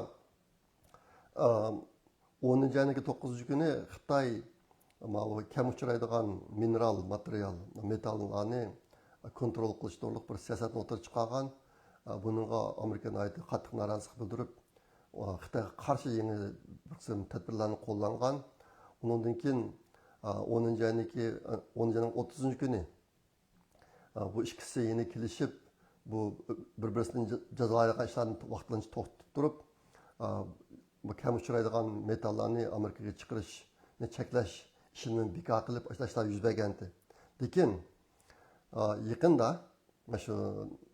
ئا، ئونىنچى ئاينىڭكى توققۇزىنچى كۈنى خىتاي ماۋۇ كەم ئۇچرايدىغان مىنېرال ماتېرىيال، مېتاللارنى كونترول قىلىش توغرۇلۇق بىر سىياسەتنى ئوتتۇرىغا چىقارغان. بۇنىڭغا ئامېرىكا ناھايىتى قاتتىق نارازىلىق بىلدۈرۈپ، خىتايغا قارشى يېڭى بىر قىسىم تەدبىرلەرنى قوللانغان. ئۇنىڭدىن كېيىن، ئونىنچى ئاينىڭكى، ئونىنچى ئاينىڭ ئوتتۇزىنچى كۈنى، بۇ ئىككىسى يەنە كېلىشىپ، بۇ بىر-، بىرسىنى جا-، جازالايدىغان ئىشلارنى ۋاقتىنچە توختىتىپ تۇرۇپ، بۇ كەم ئۇچرايدىغان مېتاللارنى ئامېرىكىغا چىقىرىشنى چەكلەش ئىشىنى بىكار قىلىپ، ئاشۇنداق ئىشلار يۈز بەرگەنتى. لېكىن، يېقىندا، مانا شۇ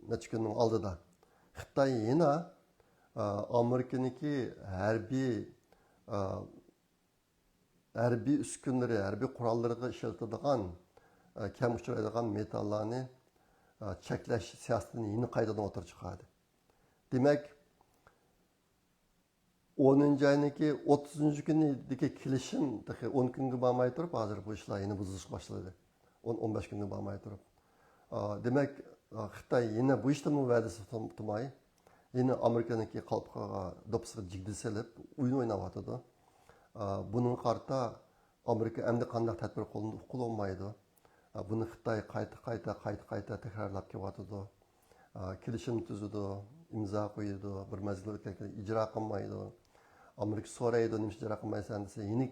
نەچچە كۈننىڭ ئالدىدا خىتاي يەنە، ئامېرىكىنىڭكى ھەربىي، ھەربىي ئۈسكۈنىلىرى، ھەربىي قوراللىرىغا ئىشلىتىدىغان، ئە، كەم ئۇچرايدىغان مېتاللارنى، ئە، چەكلەش سىياسىتىنى يەنە قايتىدىن ئوتتۇرىغا چىقاردى. دېمەك، ئونىنچى ئاينىڭكى ئوتتۇزىنچى كۈنىدىكى كېلىشىم تېخى ئون كۈنگە بارماي تۇرۇپ، ھازىر بۇ ئىشلار يەنە بۇزۇلۇشقا باشلىدى. ئون، ئون بەش كۈنگە بارماي تۇرۇپ. ئا، دېمەك، ئا، خىتاي يەنە بۇ ئىشتىمۇ ۋەدىسى تۇ-، تۇماي. يەنە ئامېرىكىنىڭكى قالپىقىغا، دوپپىسىغا جىگدە سېلىپ، ئويۇن ئويناۋاتىدۇ. ئا، بۇنىڭغا قارىتا ئامېرىكا ئەمدى قانداق تەدبىر قوللىنىدۇ، ئۇققىلى بولمايدۇ. ئا، بۇنى خىتاي قايتا، قايتا، قايتا، قايتا تەكرارلاپ كېلىۋاتىدۇ. ئا، كېلىشىم تۈزىدۇ، ئىمزا قويىدۇ، بىر مەزگىل ئۆتكەندىن كېيىن ئىجرا قىلمايدۇ. ئامېرىكا سورايدۇ، نېمىشقا ئىجرا قىلمايسەن دېسە، يەنە،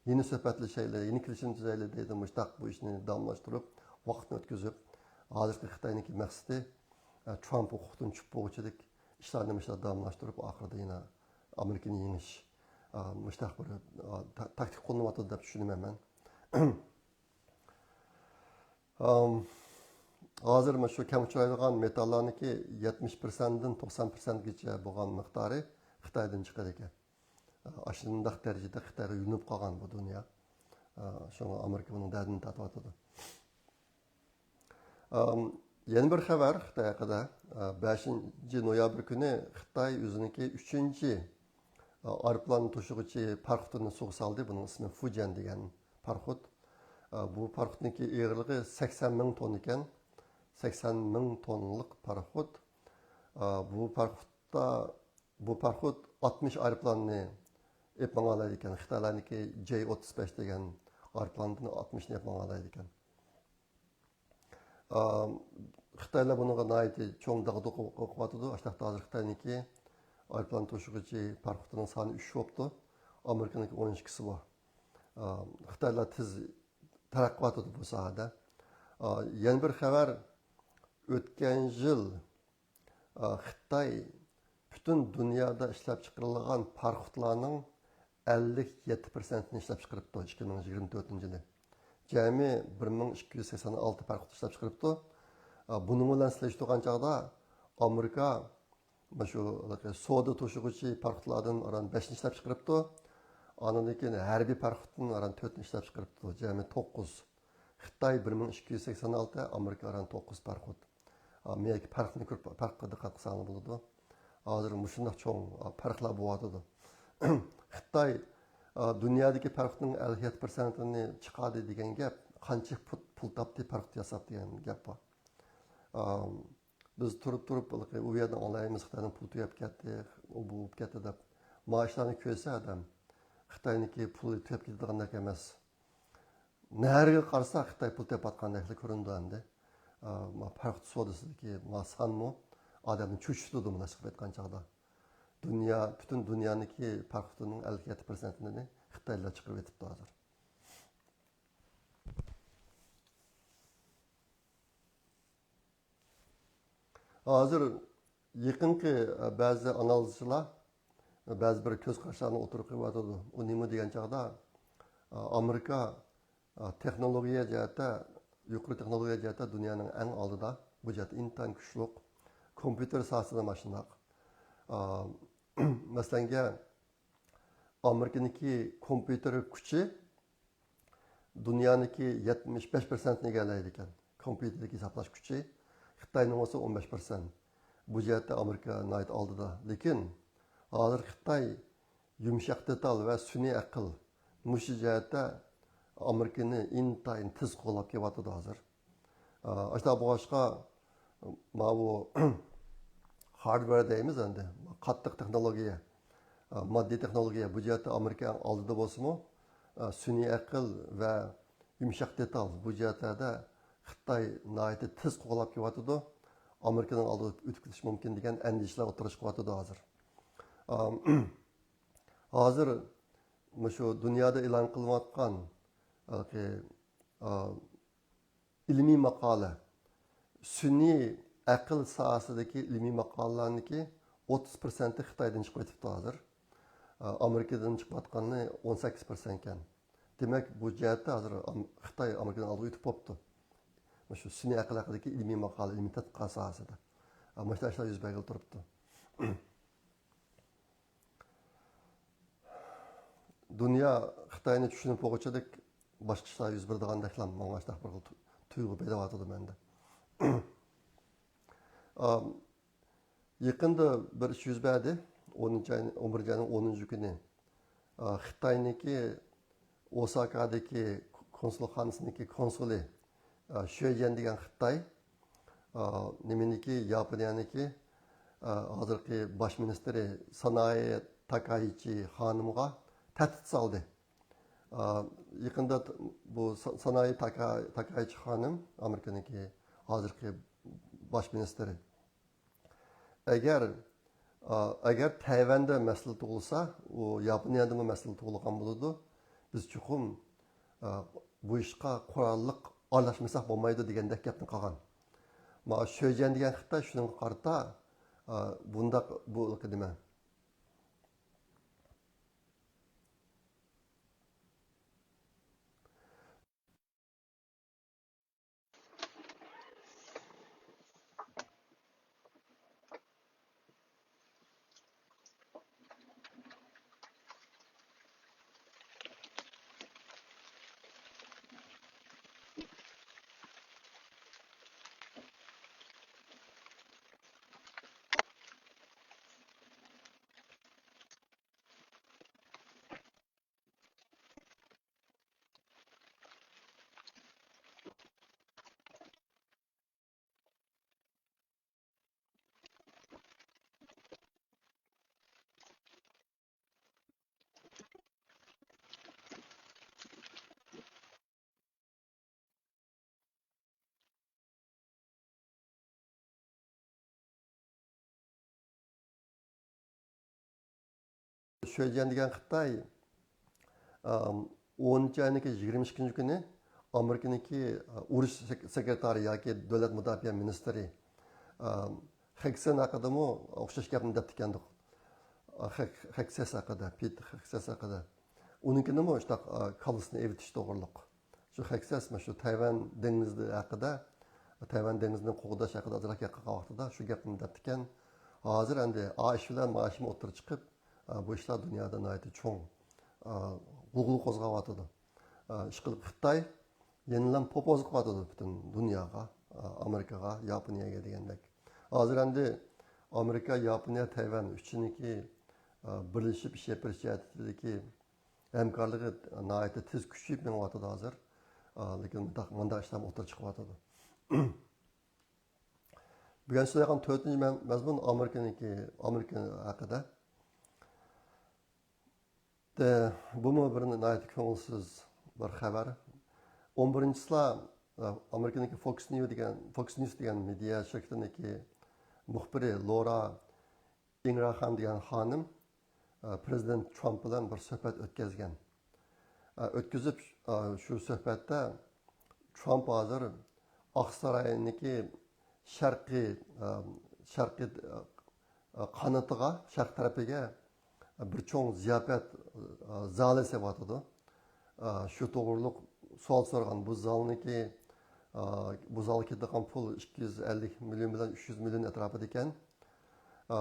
يەنە سۆھبەتلىشەيلى، يەنە كېلىشىم تۈزەيلى دەيدۇ، مۇشتاق بۇ ئىشنى داۋاملاشتۇرۇپ، ۋاقىتنى ئۆتكۈزۈپ، ھازىرقى خىتاينىڭكى مەقسىتى، ئە، ترامپ ھوقۇقتىن چۈشۈپ بولغۇچىدەك ئىشلارنى مۇشۇنداق داۋاملاشتۇرۇپ، ئاخىرىدا يەنە ئامېرىكىنى يېڭىش. ئا، مۇشتاق بىر، ئا، تا-، تاكتىكا قوللىنىۋاتىدۇ دەپ چۈشىنىمەن مەن. ئام، ھازىر مانا شۇ كەڭ ئۇچرايدىغان مېتاللارنىڭكى يەتمىش پىرسەنتتىن توقسان پىرسەنتكىچە بولغان مىقدارى خىتايدىن چىقىدىكەن. ئاشۇنداق دەرىجىدە خىتايغا يۆلىنىپ قالغان بۇ دۇنيا. شۇڭا ئامېرىكا بۇنىڭ دەردىنى تارتىۋاتىدۇ. ئام، يەنە بىر خەۋەر خىتاي ھەققىدە. بەشىنچى نويابىر كۈنى خىتاي ئۆزىنىڭكى ئۈچىنچى ئايروپىلان توشۇغۇچى پاراخوتىنى سۇغا سالدى. بۇنىڭ ئىسمى فۇجيەن دېگەن پاراخوت. بۇ پاراخوتنىڭكى ئېغىرلىقى سەكسەن مىڭ توننا ئىكەن. سەكسەن مىڭ توننىلىق پاراخوت. بۇ پاراخوتتا، بۇ پاراخوت ئاتمىش ئايروپىلاننى ئېلىپ ماڭالايدىكەن. خىتايلارنىڭكى جەي ئوتتۇز بەش دېگەن ئايروپىلاندىن ئاتمىشنى ئېلىپ ماڭالايدىكەن. ئا، خىتايلار بۇنىڭغا ناھايىتى چوڭ داغدۇغا قىلىۋاتىدۇ. ئاشۇنداقتا ھازىر خىتاينىڭكى ئايروپىلان توشۇغۇچى پاراخوتىنىڭ سانى ئۈچ بوپتۇ. ئامېرىكىنىڭكى ئون ئىككىسى بار. ئا، خىتايلار تېز تەرەققىي قىلىۋاتىدۇ بۇ ساھەدە. ئا، يەنە بىر خەۋەر، ئۆتكەن يىل خىتاي پۈتۈن دۇنيادا ئىشلەپچىقىرىلغان پاراخوتلارنىڭ ئەللىك يەتتە پىرسەنتىنى ئىشلەپچىقىرىپتۇ، ئىككى مىڭ يىگىرمە تۆتىنچى يىلى. جەمئىي بىر مىڭ ئىككى يۈز سەكسەن ئالتە پاراخوت ئىشلەپچىقىرىپتۇ. بۇنىڭ بىلەن سېلىشتۇرغان چاغدا ئامېرىكا مۇشۇ سودا توشۇغۇچى پاراخوتلاردىن ئاران بەشنى ئىشلەپچىقىرىپتۇ. ئاندىن كېيىن ھەربىي پاراخوتتىن ئاران تۆتنى ئىشلەپچىقىرىپتۇ. جەمئىي توققۇز. خىتاي بىر مىڭ ئىككى يۈز سەكسەن ئالتە، ئامېرىكا ئاران توققۇز پاراخوت. ئا، مېيەكى پەرقنى كۆرۈپ، پەرققە دىققەت قىلساڭلار بولىدۇ. ھازىر مۇشۇنداق چوڭ، ئا، پەرقلەر بولۇۋاتىدۇ. خىتاي، ئا، دۇنيادىكى پەرقنىڭ ئەللىك يەتتە پىرسەنتىنى چىقاردى دېگەن گەپ، قانچە پۇت-، پۇل تاپتى، پەرق ياساپ دېگەن گەپ بار. ئا، بىز تۇرۇپ-تۇرۇپ، ھېلىقى ئۇ يەردىن ئالايمىز، خىتاينىڭ پۇلى تۈگەپ كەتتى، ئۇ بولۇپ كەتتى دەپ. مانا ئىشلارنى كۆرسە ئادەم، خىتاينىڭكى پۇلى تۈگەپ كېتىدىغاندەك ئەمەس. نەرىگە قارىسا خىتاي پۇل تېپىۋاتقاندەكلا كۆرۈنىدۇ ئەمدى. ئا، ما پاراخوت سودىسىدىكى ما سانمۇ ئادەمنى چۆچۈتىدۇ مۇنداق قىلىپ ئېيتقان چاغدا. دۇنيا، پۈتۈن دۇنيانىڭكى پاراخوتىنىڭ ئەللىك يەتتە پىرسەنتىنى خىتايلار چىقىرىپ ئېتىپتۇ ھازىر. ھازىر يېقىنقى، ئە، بەزى ئانالىزچىلار بەزى بىر كۆز قاراشلارنى ئوتتۇرىغا قويۇۋاتىدۇ. ئۇ نېمە دېگەن چاغدا، ئە، ئامېرىكا، ئە، تېخنولوگىيە جەھەتتە، يۇقىرى تېخنولوگىيە جەھەتتە دۇنيانىڭ ئەڭ ئالدىدا، بۇ جەھەتتە ئىنتايىن كۈچلۈك. كومپيۇتېر ساھەسىدە مانا شۇنداق. ئە، مەسىلەنگە، ئامېرىكىنىڭكى كومپيۇتېر كۈچى دۇنيانىڭكى يەتمىش بەش پىرسەنتىنى ئىگىلەيدىكەن. كومپيۇتېردىكى ھېسابلاش كۈچى خىتاينىڭ بولسا ئون بەش پىرسەنت. بۇ جەھەتتە ئامېرىكا ناھايىتى ئالدىدا. لېكىن ھازىر خىتاي يۇمشاق دېتال ۋە سۈنئىي ئەقىل مۇشۇ جەھەتتە ئامېرىكىنى ئىنتايىن تېز قوغلاپ كېلىۋاتىدۇ ھازىر. ئاشۇنداق بولغاچقا، ماۋۇ خاردۋېر دەيمىز ئەمدى، قاتتىق تېخنولوگىيە، ماددىي تېخنولوگىيە بۇ جەھەتتە ئامېرىكا ئەڭ ئالدىدا بولسىمۇ، سۈنئىي ئەقىل ۋە يۇمشاق دېتال بۇ جەھەتلەردە خىتاي ناھايىتى تېز قوغلاپ كېلىۋاتىدۇ. ئامېرىكىنىڭ ئالدىدا ئۆتۈپ كېتىشى مۇمكىن دېگەن ئەندىشىلەر ئوتتۇرىغا چىقىۋاتىدۇ ھازىر. ھازىر مۇشۇ دۇنيادا ئېلان قىلىنىۋاتقان ھېلىقى، ئىلمىي ماقالە، سۈنئىي ئەقىل ساھەسىدىكى ئىلمىي ماقالىلەرنىڭكى ئوتتۇز پىرسەنتى خىتايدىن چىقىۋېتىپتۇ ھازىر. ئامېرىكىدىن چىقىۋاتقىنى ئون سەككىز پىرسەنت ئىكەن. دېمەك، بۇ جەھەتتە ھازىر ئام-، خىتاي ئامېرىكىدىن ئالدىغا ئۆتۈپ بوپتۇ. مۇشۇ سۈنئىي ئەقىل ھەققىدىكى ئىلمىي ماقالە، ئىلمىي تەتقىقات ساھەسىدە. مۇشۇنداق ئىشلار يۈز بەرگىلى تۇرۇپتۇ. دۇنيا خىتاينى چۈشىنىپ بولغۇچىدەك باشقا ئىشلار يۈز بېرىدىغاندەكلا ماڭا شۇنداق بىر خىل تۇ-، تۇيغۇ بېرىۋاتىدۇ مەندە. ئام، يېقىندا بىر ئىش يۈز بەردى. ئونىنچى ئاينىڭ، ئون بىرىنچى ئاينىڭ ئونىنچى كۈنى، ئا، خىتاينىڭكى ئوساكادىكى كونسۇلخانىسىنىڭكى كونسۇلى، ئا، شۆجيەن دېگەن خىتاي، ئا، نېمىنىڭكى، ياپونىيەنىڭكى، ئا، ھازىرقى باش مىنىستىرى ساناي تاكايچى خانىمغا تەھدىت سالدى. ئا، يېقىندا ت-، بۇ سا-، ساناي تاكا-، تاكايچى خانىم، ئامېرىكىنىڭكى ھازىرقى باش مىنىستىرى، ئەگەر، ئا، ئەگەر تەيۋەندە مەسىلە تۇغۇلسا، ئۇ ياپونىيەدىمۇ مەسىلە تۇغۇلغان بولىدۇ. بىز چوقۇم، ئا، بۇ ئىشقا قوراللىق ئارىلاشمىساق بولمايدۇ دېگەندەك گەپنى قىلغان. ما شۆجيەن دېگەن خىتاي شۇنىڭغا قارىتا، ئا، بۇنداق، بۇ نېمە، شۆجيەن دېگەن خىتاي، ئام، ئونىنچى ئاينىڭكى يىگىرمە ئىككىنچى كۈنى ئامېرىكىنىڭكى، ئا، ئۇرۇش سېك-، سېكرېتارى ياكى دۆلەت مۇداپىئە مىنىستىرى، ئام، خېكسېن ھەققىدىمۇ ئوخشاش گەپنى دەپتىكەندۇق. ئا، خېك-، خېكسېس ھەققىدە، پېت خېكسېس ھەققىدە. ئۇنىڭكىنىمۇ شۇنداق، ئا، كاللىسىنى ئېۋىتىش توغرۇلۇق. شۇ خېكسەس مانا شۇ تەيۋەن دېڭىزى ھەققىدە، تەيۋەن دېڭىزىنى قوغداش ھەققىدە ئازراق گەپ قىلغان ۋاقتىدا شۇ گەپنى دەپتىكەن. ھازىر ئەمدى ئا ئىش بىلەن ما ئىشمۇ ئوتتۇرىغا چىقىپ، ئا، بۇ ئىشلار دۇنيادا ناھايىتى چوڭ، ئا، غۇلغۇلا قوزغاۋاتىدۇ. ئا، ئىشقىلىپ خىتاي يەنىلا پوپوزلۇق قىلىۋاتىدۇ پۈتۈن دۇنياغا، ئا، ئامېرىكىغا، ياپونىيەگە دېگەندەك. ھازىر ئەمدى ئامېرىكا، ياپونىيە، تەيۋەن ئۈچىنىڭكى، ئا، بىرلىشىپ ئىش ئېلىپ بېرىش جەھەتتىكى ھەمكارلىقى ناھايىتى تېز كۈچىيىپ مېڭىۋاتىدۇ ھازىر. ئا، لېكىن مۇنداق، مۇنداق ئىشلار ئوتتۇرىغا چىقىۋاتىدۇ. بۈگۈن سۆزلەيدىغان تۆتىنچى مەن-، مەزمۇن ئامېرىكىنىڭكى، ئامېرىكا ھەققىدە. دە، بۇمۇ بىر ناھايىتى كۆڭۈلسىز بىر خەۋەر. ئون بىرىنچىسىلا، ئا، ئامېرىكىنىڭكى فوكس نيۇ دېگەن، فوكس نيۇس دېگەن مېدىيا شىركىتىنىڭكى مۇخبىرى لورا ئىنگراخام دېگەن خانىم، ئە، پىرېزىدېنت ترامپ بىلەن بىر سۆھبەت ئۆتكۈزگەن. ئە، ئۆتكۈزۈپ، ئە، شۇ سۆھبەتتە ترامپ ھازىر ئاقساراينىڭكى شەرقىي، ئە، شەرقىي، ئە، قانىتىغا، شەرق تەرىپىگە بىر چوڭ زىياپەت، ئە، زالى سېلىۋاتىدۇ. ئا، شۇ توغرۇلۇق سوئال سورىغان. بۇ زالنىڭكى، ئا، بۇ زالغا كېتىدىغان پۇل ئىككى يۈز ئەللىك مىليون بىلەن ئۈچ يۈز مىليون ئەتراپىدا ئىكەن. ئا،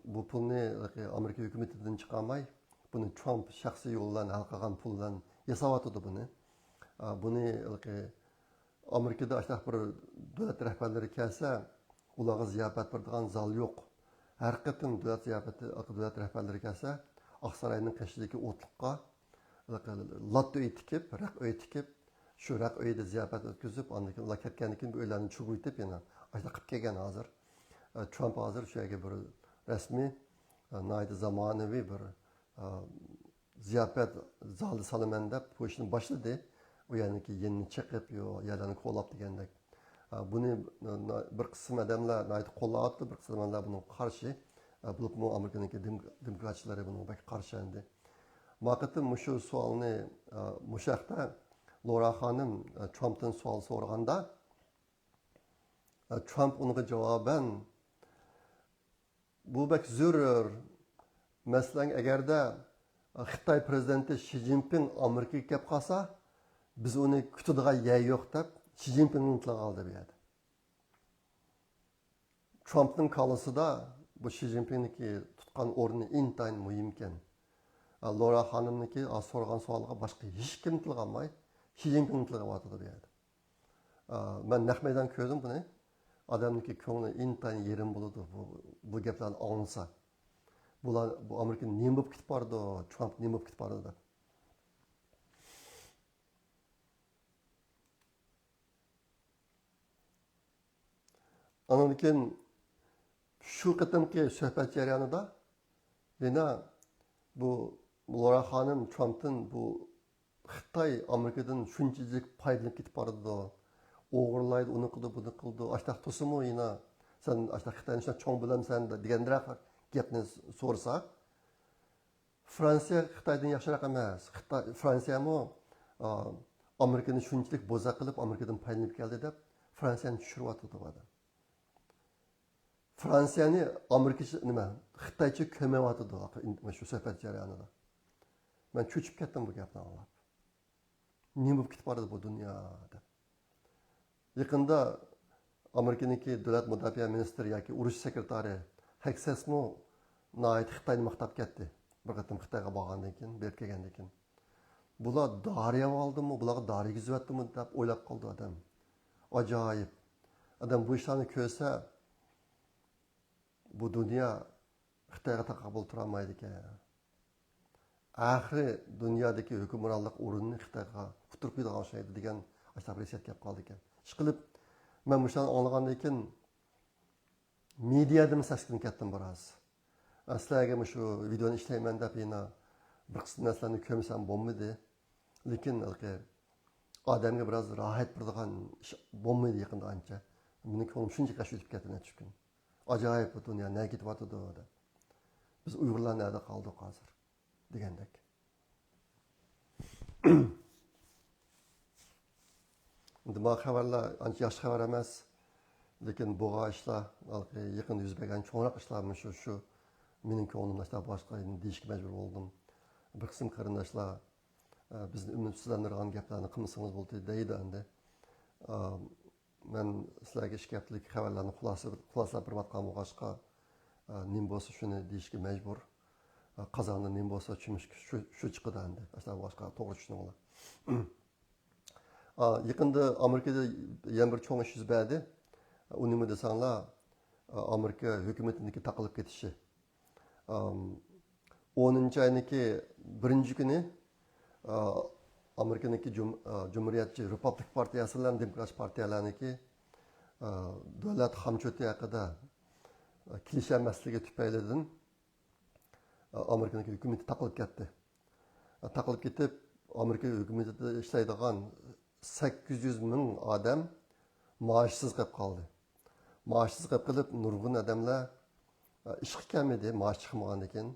بۇ پۇلنى ئامېرىكا ھۆكۈمىتىدىن چىقارماي، بۇنى ترامپ شەخسىي يول بىلەن ھەل قىلغان پۇل بىلەن ياساۋاتىدۇ بۇنى. ئا، بۇنى ئامېرىكىدا ئاشۇنداق بىر دۆلەت رەھبەرلىرى كەلسە، ئۇلارغا زىياپەت بېرىدىغان زال يوق. ھەر قېتىم دۆلەت زىياپىتى، دۆلەت رەھبەرلىرى كەلسە، ئاقساراينىڭ قېشىدىكى ئوتلۇققا لات ئۆي تىكىپ، رەق ئۆي تىكىپ، شۇ رەق ئۆيدە زىياپەت ئۆتكۈزۈپ، ئاندىن كېيىن ئۇلار كەتكەندىن كېيىن بۇ ئۆيلەرنى چۇۋۇيتىپ يەنە ئاشۇنداق قىلىپ كەلگەن ھازىر. ئە، ترامپ ھازىر شۇ يەرگە بىر رەسمىي، ئە، ناھايىتى زامانىۋى بىر، ئە، زىياپەت زالى سالىمەن دەپ بۇ ئىشنى باشلىدى. ئۇ يەرنىڭكى يېنىنى چېقىپ، يو-، يەرلەرنى كولاپ دېگەندەك. ئە، بۇنى، ئە، بىر قىسىم ئادەملەر ناھايىتى قوللاۋاتىدۇ، بىر قىسىم ئادەملەر بۇنىڭغا قارشى. ئە، بولۇپمۇ ئامېرىكىنىڭكى دېم-، دېموكراتچىلىرى بۇنىڭغا بەك قارشى ئەمدى. ما قېتىم مۇشۇ سوئالنى، ئە، مۇشۇ ھەقتە لورا خانىم، ئە، ترامپتىن سوئال سورىغاندا، ئە، ترامپ ئۇنىڭغا جاۋابەن، بۇ بەك زۆرۈر. مەسىلەن، ئەگەردە خىتاي پىرېزىدېنتى شى جىنپىڭ ئامېرىكىغا كەپ قالسا، بىز ئۇنى كۈتىدىغان يەر يوق دەپ، شى جىنپىڭنى تىلغا ئالدى بۇ يەردە. ترامپنىڭ كاللىسىدا بۇ شى جىنپىڭنىڭكى تۇتقان ئورنى ئىنتايىن مۇھىمكەن. لورا خانىمنىڭكى سورىغان سوئالىغا باشقا ھېچكىم تىلغا ئالماي، شى جىنپىڭنى تىلغا ئالىۋاتىدۇ بۇ يەردە. ئا، مەن نەق مەيدان كۆردۈم بۇنى. ئادەمنىڭكى كۆڭلى ئىنتايىن يېرىم بولىدۇ، بۇ، بۇ گەپلەرنى ئاڭلىسا. بۇلار، بۇ ئامېرىكا نېمە بولۇپ كېتىپ بارىدۇ، ترامپ نېمە بولۇپ كېتىپ بارىدۇ دەپ. ئاندىن كېيىن شۇ قېتىمقى سۆھبەت جەريانىدا يەنە بۇ لورا خانىم ترامپتىن بۇ خىتاي ئامېرىكىدىن شۇنچىلىك پايدىلىنىپ كېتىپ بارىدۇ، ئوغرىلايدۇ، ئۇنى قىلىدۇ، بۇنى قىلىدۇ، ئاشتاق تۇرسىمۇ يەنە سەن ئاشتاق خىتاينى شۇنداق چوڭ بىلەمسەن دېگەندەك گەپنى سورىسا، فرانسىيە خىتايدىن ياخشىراق ئەمەس. خىتاي، فرانسىيەمۇ، ئا، ئامېرىكىنى شۇنچىلىك بوزەك قىلىپ، ئامېرىكىدىن پايدىلىنىپ كەلدى دەپ، فرانسىيەنى چۈشۈرۈۋاتىدۇ بۇ ئادەم. فرانسىيەنى ئامېرىكىچە، نېمە، خىتايچە كۆمۈۋاتىدۇ شۇ سۆھبەت جەريانىدا. مەن چۆچۈپ كەتتىم بۇ گەپنى ئاڭلاپ. نېمە بولۇپ كېتىپ بارىدۇ بۇ دۇنيا دەپ. يېقىندا ئامېرىكىنىڭكى دۆلەت مۇداپىئە مىنىستىرى ياكى ئۇرۇش سېكرېتارى خېكسەسمۇ ناھايىتى خىتاينى ماختاپ كەتتى. بىر قېتىم خىتايغا بارغاندىن كېيىن، بېرىپ كەلگەندىن كېيىن. بۇلار دارى ئالدىمۇ، بۇلارغا دارى كىيگۈزۈۋەتتىمۇ دەپ ئويلاپ قالىدۇ ئادەم. ئاجايىپ. ئادەم بۇ ئىشلارنى كۆرسە، بۇ دۇنيا خىتايغا تاقابىل تۇرالمايدىكەن. ئاخىرى دۇنيادىكى ھۆكۈمرانلىق ئورنىنى خىتايغا ئۇتتۇرۇپ قويىدىغان ئوخشايدۇ دېگەن ئاشۇنداق بىر ھېسسىيات كەپ قالىدىكەن. ئىشقىلىپ، مەن مۇشۇلارنى ئاڭلىغاندىن كېيىن مېدىيادىن سەسكىنىپ كەتتىم بىراز. سىلەرگە مۇشۇ ۋىدېئونى ئىشلەيمەن دەپ يەنە بىر قىسىم نەرسىلەرنى كۆرمىسەم بولمىدى. لېكىن ھېلىقى ئادەمگە بىراز راھەت بېرىدىغان ئىش بولمىدى يېقىندا ئانچە. مېنىڭ كۆڭلۈم شۇنچە قەشۇيتۇپ كەتتى نەچچە كۈن. ئاجايىپ بۇ دۇنيا نەگە كېتىۋاتىدۇ دەپ. بىز ئۇيغۇرلار نەدە قالدۇق ھازىر؟ دېگەندەك. ئەمدى ما خەۋەرلەر ئانچە ياخشى خەۋەر ئەمەس. لېكىن بولغان ئىشلار، ھالقى يېقىندا يۈز بەرگەن چوڭراق ئىشلار مۇشۇ، شۇ مېنىڭ كۆڭلۈمدە ئىشلار بولغاچقا دېيىشكە مەجبۇر بولدۇم. بىر قىسىم قېرىنداشلار، ئە، بىزنى ئۈمىدسىزلەندۈرىدىغان گەپلەرنى قىلمىسىڭىز بولدى دەيدۇ ئەمدى. ئە، مەن سىلەرگە ئىككى ھەپتىلىك خەۋەرلەرنى خۇلاسە-، خۇلاسىلاپ بېرىۋاتقان بولغاچقا، ئە، نېمە بولسا شۇنى دېيىشكە مەجبۇر. ئە، قازاندا نېمە بولسا چۆمۈچكە شۇ، شۇ چىقىدۇ ئەمدى. ئاشۇنداق بولغاچقا توغرا چۈشىنىڭلار. ئا، يېقىندا ئامېرىكىدا يەنە بىر چوڭ ئىش يۈز بەردى. ئۇ نېمە دېسەڭلار، ئا، ئامېرىكا ھۆكۈمىتىنىڭكى تاقىلىپ كېتىشى. ئام، ئونىنچى ئاينىڭكى بىرىنچى كۈنى، ئا، ئامېرىكىنىڭكى جۇم-، ئا، جۇمھۇرىيەتچى رېپابلىك پارتىيەسى بىلەن دېموكرات پارتىيەلەرنىڭكى، ئا، دۆلەت خامچوتى ھەققىدە، ئا، كېلىشەلمەسلىكى تۈپەيلىدىن، ئا، ئامېرىكىنىڭكى ھۆكۈمىتى تاقىلىپ كەتتى. تاقىلىپ كېتىپ، ئامېرىكا ھۆكۈمىتىدە ئىشلەيدىغان سەككىز يۈز مىڭ ئادەم مائاشسىز قېلىپ قالدى. مائاشسىز قېلىپ قېلىپ، نۇرغۇن ئادەملەر، ئە، ئىشقا كەلمىدى، مائاش چىقمىغاندىكىن.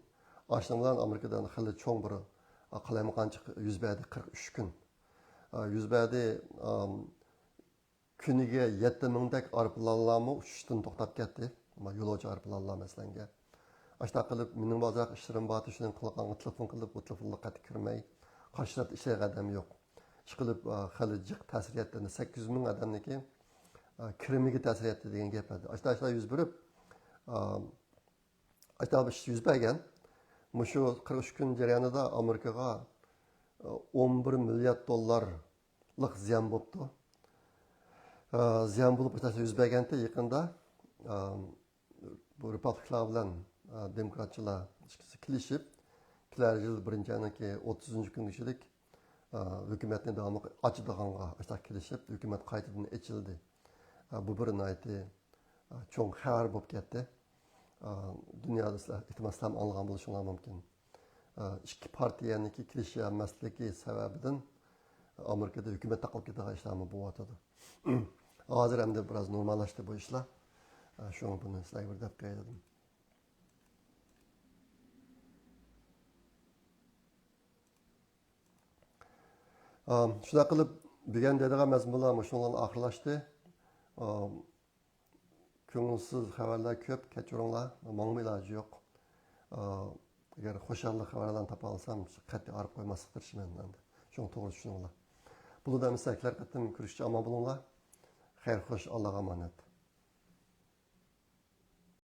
ئاشۇنىڭ بىلەن ئامېرىكىدا خېلى چوڭ بىر، ئە، قالايمىقانچىلىق يۈز بەردى، قىرىق ئۈچ كۈن. ئە، يۈز بەردى، ئام، كۈنىگە يەتتە مىڭدەك ئايروپىلانلارمۇ ئۇچۇشتىن توختاپ كەتتى. ما، يولۇچى ئايروپىلانلار، مەسىلەن. ئاشۇنداق قىلىپ، مېنىڭ ئازراق ئىشلىرىم بار، شۇنىڭ قىلغانغا تېلېفون قىلىپ، ئۇ تېلېفونغا قەتئىي كىرمەي، قارشى تەرەپتە ئىشلەيدىغان ئادەم يوق. ئىشقىلىپ، ئا، خېلى جىق تەسىر يەتتى، سەككىز يۈز مىڭ ئادەمنىڭكى، ئا، كىرىمىگە تەسىر يەتتى دېگەن گەپ ئىدى. ئاشۇنداق ئىشلار يۈز بېرىپ، ئا، ئاشۇنداق بىر ئىش يۈز بەرگەن. مۇشۇ قىرىق ئۈچ كۈن جەريانىدا ئامېرىكىغا، ئا، ئون بىر مىليارد دوللارلىق زىيان بوپتۇ. ئا، زىيان بولۇپ، ئاشۇنداق ئىشلار يۈز بەرگەنتى يېقىندا. ئا، بۇ رېپابلىكلار بىلەن، ئا، دېموكراتچىلار ئىككىسى كېلىشىپ، كېلەر يىل بىرىنچى ئاينىڭكى ئوتتۇزىنچى كۈنگىچىلىك، ئا، ھۆكۈمەتنى داۋاملىق ئاچىدىغانغا ئاشۇنداق كېلىشىپ، ھۆكۈمەت قايتىدىن ئېچىلدى. ئا، بۇ بىر ناھايىتى، ئا، چوڭ خەۋەر بولۇپ كەتتى. ئا، دۇنيادا سىلەر ئېھتىمال سىلەرمۇ ئاڭلىغان بولۇشۇڭلار مۇمكىن. ئىككى پارتىيەنىڭكى كېلىشەلمەسلىكى سەۋەبىدىن ئامېرىكىدا ھۆكۈمەت تاقىلىپ كېتىدىغان ئىشلارمۇ بولۇۋاتىدۇ. ھازىر ئەمدى بىراز نورماللاشتى بۇ ئىشلار. شۇڭا بۇنى سىلەرگە بىر دەپ قوياي دېدىم. شۇنداق قىلىپ، بۈگۈن دەيدىغان مەزمۇنلار مۇشۇنىڭ بىلەن ئاخىرلاشتى. كۆڭۈلسىز خەۋەرلەر كۆپ، كەچۈرۈڭلار، ماڭىمۇ ئىلاجى يوق. ئا، ئەگەر خۇشاللىق خەۋەرلەرنى تاپالىسام، قەتئىي ئايرىپ قويماسلىققا تىرىشىمەن ئەمدى. شۇڭا توغرا چۈشىنىڭلار. بولىدۇ ئەمىسە، كېلەر قېتىم كۆرۈشكىچە ئامان بولۇڭلار. خەير خوش، ئاللاغا ئامانەت.